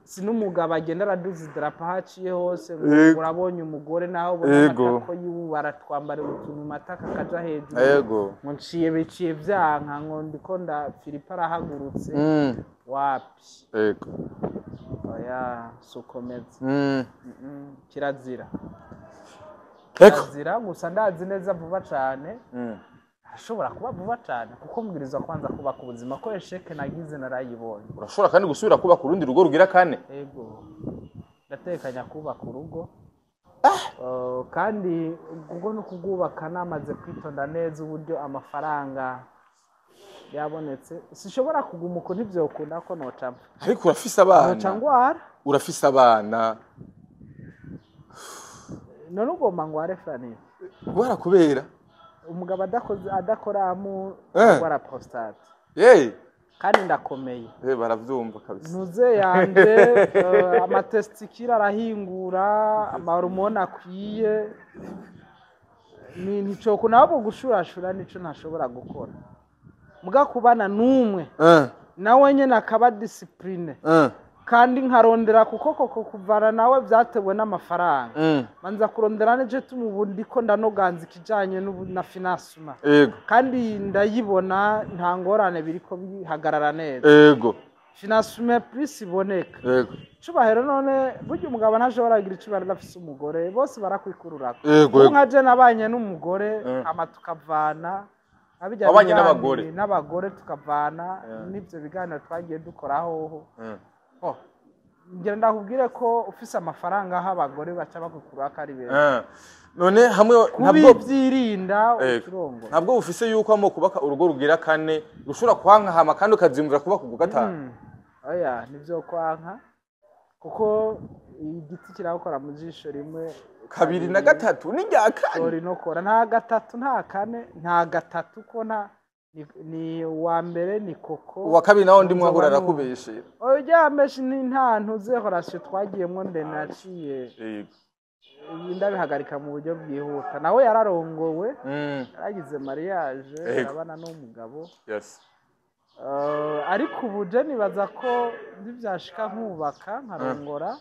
Si n'umugabo agenda araduza idarapo aho aciye hose ngo urabonye umugore, naho ubona amatako yiwe, baratwambarira utuntu mu matako akaja hejuru, ngo nciye biciye vyanka, ngo ndiko nda Filipo arahagurutse. Wapi. Oya, sukomeza. Kirazira. Kirazira. Gusa ndazi neza vuba cane, ashobora kuba vuba cane, kuko mbwirizwa kwanza kubaka ubuzima, ko échec nagize narayibonye. Urashobora kandi gusubira kubaka urundi rugo rugira kane? Ego, ndatekanya kubaka urugo. Kandi ubwo no kubwubaka namaze kwitonda neza uburyo amafaranga yabonetse, sishobora kuguma uko, ntivyokunda ko noca mpfa. Ariko urafise abana. Noca ngwara. Urafise abana. None ugomba ngware, Francis? Kubera kubera Umugabo adakoze, adakoramu, ngwara prostate. Kandi ndakomeye. Baravyumva kabisa. Ntuze yanje, amatesticules arahingura amahormone akwiye, ni nticoko nabo gushurashura, nico ntashobora gukora. Muga kubana n'umwe, nawe nyene akaba discipline, kandi nkarondera, kuko koko kuvana nawe byatewe n'amafaranga, manza kurondera nije tuma ubu ndiko ndanoganza ikijanye na financement, kandi ndayibona, nta ngorane, biriko bihagarara neza. Financement plus iboneka, icubahiro. None burya umugabo ntashobora kugira icubahiro adafise umugore, bose barakwikururako. Ubu nka je nabanye n'umugore, hama tukavana abijya. Wabanye n'abagore? N'abagore tukavana, n'ivyo biganiro twagiye dukora hoho. Oh, ngira ndakubwire ko ufise amafaranga, aho abagore baca bagukurako ari benshi. None hamwe ntabwo Kubivyirinda ukirongo. Ntabwo ufise yuko hamwe kubaka urugo rugira kane rushobora kwankahama, kandi ukaziyumvira kubaka urwo gatanu? Oya, nivyo kwanka, kuko igiti kirakora mu jisho rimwe, Kabiri na gatatu n'irya kane. Rinokora nta gatatu, nta kane, nta gatatu, ko nta ni uwa mbere ni koko. Uwa kabiri nawe ndi mwahura Nzoba arakubeshera. Oya, meshi ni nta ntuze relation twagiyemwo ndende, naciye ndabihagarika mu buryo bwihuta. Nawe yararongowe, yaragize mariage, arabana n'umugabo. Ariko ubu je nibaza ko nivyashika nkubaka nkarongora,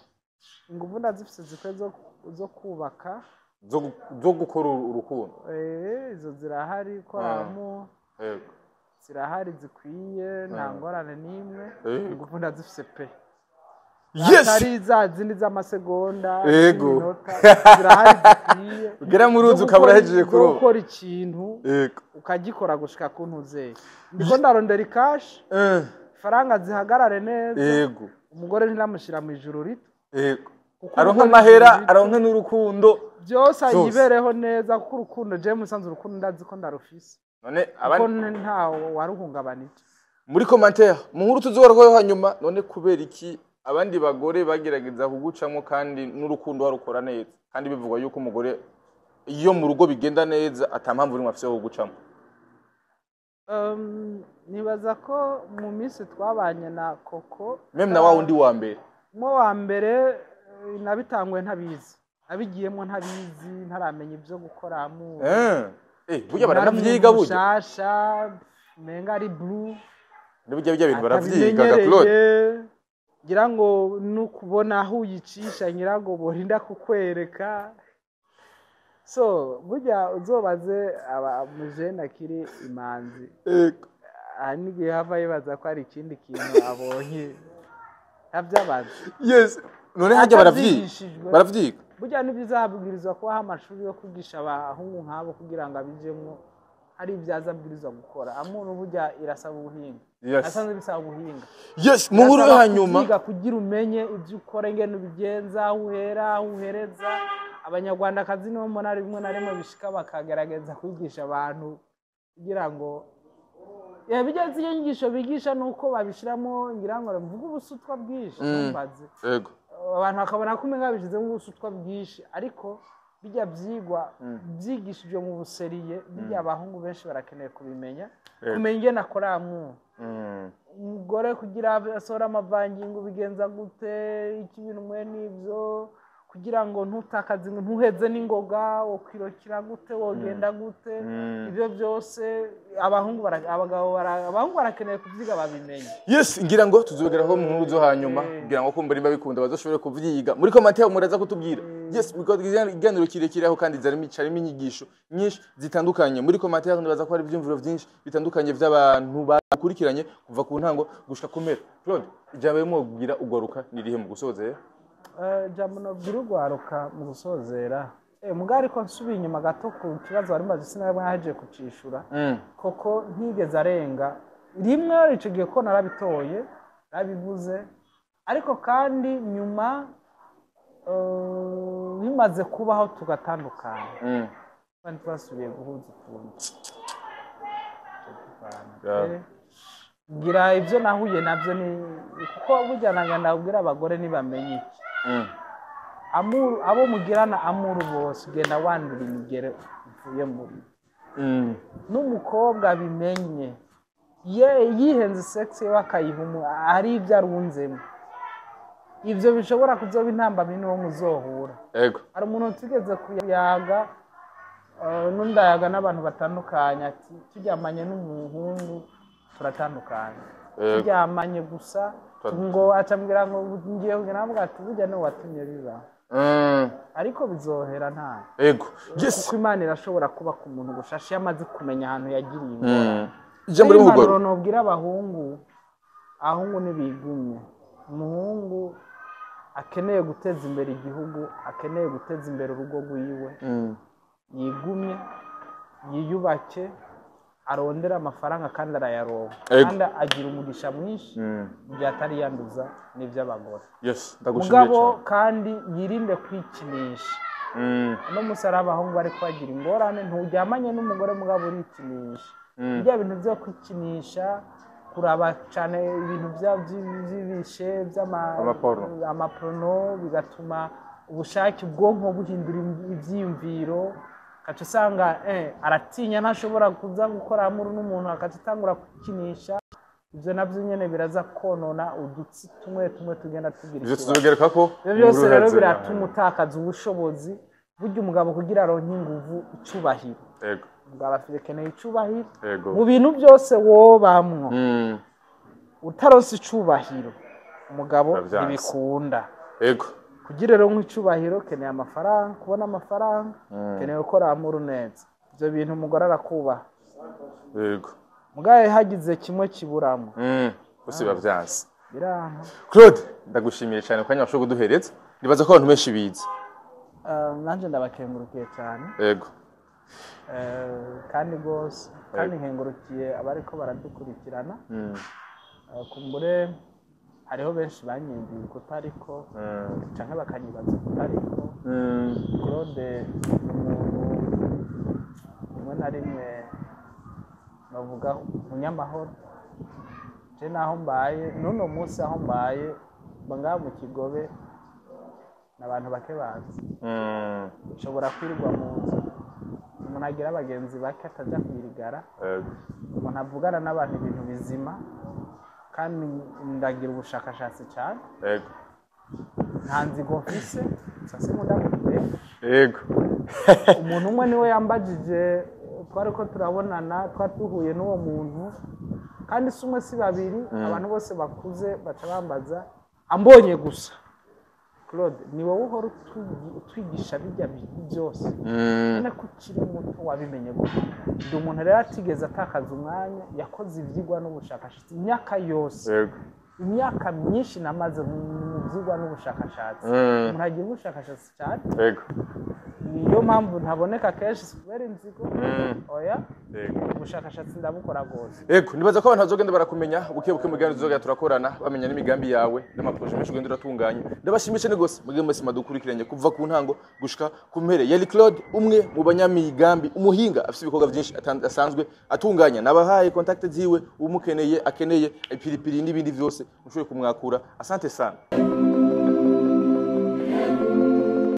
inguvu ndazifise zikwiye zo kubaka. Zo gukora urukundo. Izo zirahari koramu, zirahari zikwiye, nta ngorane n'imwe. Inguvu ndazifise pe, atari za zindi z'amasegonda, z'iminota, zirahari zikwiye. Ugera mu ruzi Zo ukaba urahejeje zo kuroba. gukora ikintu, ukagikora gushika ku ntuzeye. Ndiko ndarondera ikashi, ifaranga zihagarare neza, umugore ntiramushyira mu ijuru rito. Kuko Aronka urugo ni amahera, ijuru rito. Aronka n'urukundo. Byose, Byose. yibereho neza, kuko urukundo je musanze urukundo ndazi ko ndarufise, None kuko abandi ntawo waruhungabanije. Muri commentaire mu nkuru tuzogarukaho hanyuma, none kubera iki abandi bagore bagerageza kugucamo kandi n'urukundo warukora neza, kandi bivugwa yuko umugore iyo mu rugo bigenda neza ata mpamvu rimwe afise yo kugucamo? Nibaza ko mu minsi twabanye na koko Même na wa wundi wa mbere. Umwe wa mbere, nabitanguye ntabizi, nabigiyemo ntabizi, ntaramenya ibyo gukora amour. Burya baranavyiga burya. Mushasha, menga ari blue. Burya bijya bintu baravyiga ga Claude. Atabimenyereye, ngira ngo nukubona aho uyicisha, ngira ngo borinda kukwereka. So burya uzobaze aba mujene akiri imanzi, aha n'igihe hava yibaza ko hari ikindi kintu abonye, ntabyabaza. Yes, none hajya baravyiga? Atavyigishijwe. Baravyiga. Burya nibyiza, habwirizwa kubaho amashuri yo kwigisha abahungu nk'abo kugira ngo abijemwo hari ibyo aza abwirizwa gukora. Amour burya irasaba ubuhinga. Nasanze bisaba ubuhinga. Yes, mu nkuru yo Birasaba hanyuma. kuvyiga kugira umenye ibyo ukora, ingene ubigenza, aho uhera, aho uhereza. Abanyarwandakazi nibo mbona rimwe na rimwe bishika bakagerageza kwigisha abantu kugira ngo bigeze iyo nyigisho bigisha nuko babishiramo, ngira ngo mvuge ubusutwa bwinshi, ntumbaze. Abantu bakabona ko umenga babishizemo ubusutwa bwinshi, ariko bijya byigwa byigishijwe mu bu sérieux, bijya abahungu benshi barakeneye kubimenya, kumenya ingene akora amour. Umugore kugira asohore amavangingo bigenza gute, iki ibintu mwe n'ibyo, kugira ngo ntutakaze, ntuheze n'ingoga, wokwirukira gute, wogenda gute. Ibyo byose abahungu abagabo abahungu barakeneye kubyiga babimenye. Yes, ngira ngo tuzobigeraho mu nkuru zo hanyuma, kugira ngo kumva nimba bikunda bazoshobore kuvyiga. Muri commentaire muraza kutubwira. Yes, because ikiganiro kirekire aho kandi zarimo carimo inyigisho nyinshi zitandukanye. Muri commentaire nibaza ko hari ivyumviro vyinshi bitandukanye vy'abantu bakurikiranye kuva ku ntango gushika ku mpera. Claude, ijambo rimwe kubwira ugwaruka ni rihe mu gusozera? Jambo nobwira ugwaruka mu gusozera, mugabo ariko nsubiye inyuma gato ku kibazo wari umaze, sinari mwahejeje kucishura. Koko ntigeze arenga rimwe ico gihe ko narabitoye, narabivuze, ariko kandi nyuma, bimaze kubaho tugatandukana, kandi twasubiye guhuza utuntu. Ngira ibyo nahuye nabyo ni kuko burya nanga ndabwira abagore ntibamenye iki. Amour, abo mugirana amour bose ugenda wandura imigere uvuye muri n'umukobwa abimenye ye yihenze sex ye bakayiha hari ibyo arunzemo, ibyo bishobora kuzoba intambamyi n'uwo muzohura. Hari umuntu tugeze kuyaga, n'undayaga n'abantu batandukanye, ati turyamanye n'umuhungu turatandukanye. Turyamanye gusa, ngo acambwira ngo ngiye kugira, navuga ati burya niwe watumye biba, ariko bizohera nta kuko Imana irashobora kuba ku muntu gushasha iyo amaze kumenya ahantu yagiriye ingorane. Ijambo rimwe Impanuro ugwaruka. nobwira abahungu, abahungu ntibigumye. Umuhungu akeneye guteza imbere igihugu, akeneye guteza imbere urugo rwiwe, yigumye, yiyubake, arondera amafaranga kandi arayaronka, kandi agira umugisha mwinshi mu gihe atari yanduza n'iby'abagore. Yes, ndagushimiye Mugabo cyane. kandi yirinde kwikinisha. Uno munsi hari abahungu bari kubagira ingorane, nturyamanye n'umugore mugabo urikinisha. Bya bintu byo kwikinisha, kuraba cyane ibintu by'ibishe Ama porno. Ama porno, bigatuma ubushake, ubwonko buhindura ibyiyumviro, ugaca usanga aratinya, ntashobora kuza gukora amour n'umuntu, agaca atangura kwikinisha. Ibyo nabyo nyine biraza konona udutsi tumwe tumwe tugenda tugira Ivyo ikibazo. tuzobigaruka ko Ibyo byose mu rero nkuru biratuma utakaza ubushobozi. Burya umugabo kugira aronke inguvu, icubahiro, umugabo akeneye icubahiro mu bintu byose wobamwo. Utaronse icubahiro umugabo Biba vyanse. ntibikunda. Kugira rero nk'icubahiro, ukeneye amafaranga, kubona amafaranga, ukeneye gukora amour neza. Ibyo bintu umugore arakubaha. Mugabo hagize kimwe kiburamo, Bose biba vyanse. Biranka. Claude, ndagushimiye cyane kanya washoboye kuduhereza. Nibaza ko abantu benshi bize. Nanjye ndabakengurukiye cyane. Kandi rwose kandi nkengurukiye abariko baradukurikirana. Kumbure hariho benshi banyumviye kutariko canke bakanyibaza kutariko. Claude ni umuntu rimwe na rimwe bavuga umunyamahoro. Je naho mbaye n'uno munsi, aho mbaye mba ngaha mu Kigobe, ni abantu bake bazi. Nshobora kwirirwa mu nzu, umuntu agira abagenzi bake, atajya kwirigara, umuntu avugana n'abantu ibintu bizima, kandi ndagira ubushakashatsi cyane. Nta nzigo mfise, sasa nkunda gutwenga. Umuntu umwe niwe yambajije, twari ko turabonana, twari duhuye n'uwo muntu, kandi si umwe si babiri. Abantu bose bakuze baca bambaza ambonye gusa: "Claude, ni wowe uhora utwigisha bijya bintu byose? None ko ukiri muto wabimenye gute?" Ndi umuntu rero atigeze atakaza umwanya, yakoze ibyigwa n'ubushakashatsi imyaka yose. Imyaka myinshi namaze mu byigwa n'ubushakashatsi. Umuntu agira ubushakashatsi cyane. Niyo mpamvu ntaboneka kenshi, si kubera inzigo, oya. Ubushakashatsi ndabukora rwose. Ego, nibaza ko abantu bazogenda barakumenya buke buke mu biganiro tuzogenda turakorana, bamenya n'imigambi yawe n'ama projets menshi ugenda uratunganya. Ndabashimisha ni gose mugihe mwese madukurikiranye kuva ku ntango gushika ku mpere. Yari Claude, umwe mu banyamigambi, umuhinga afite ibikorwa byinshi asanzwe atunganya. Nabahaye contact ziwe, umukeneye akeneye ipiripiri n'ibindi byose mushobore kumwakura. Asante sana.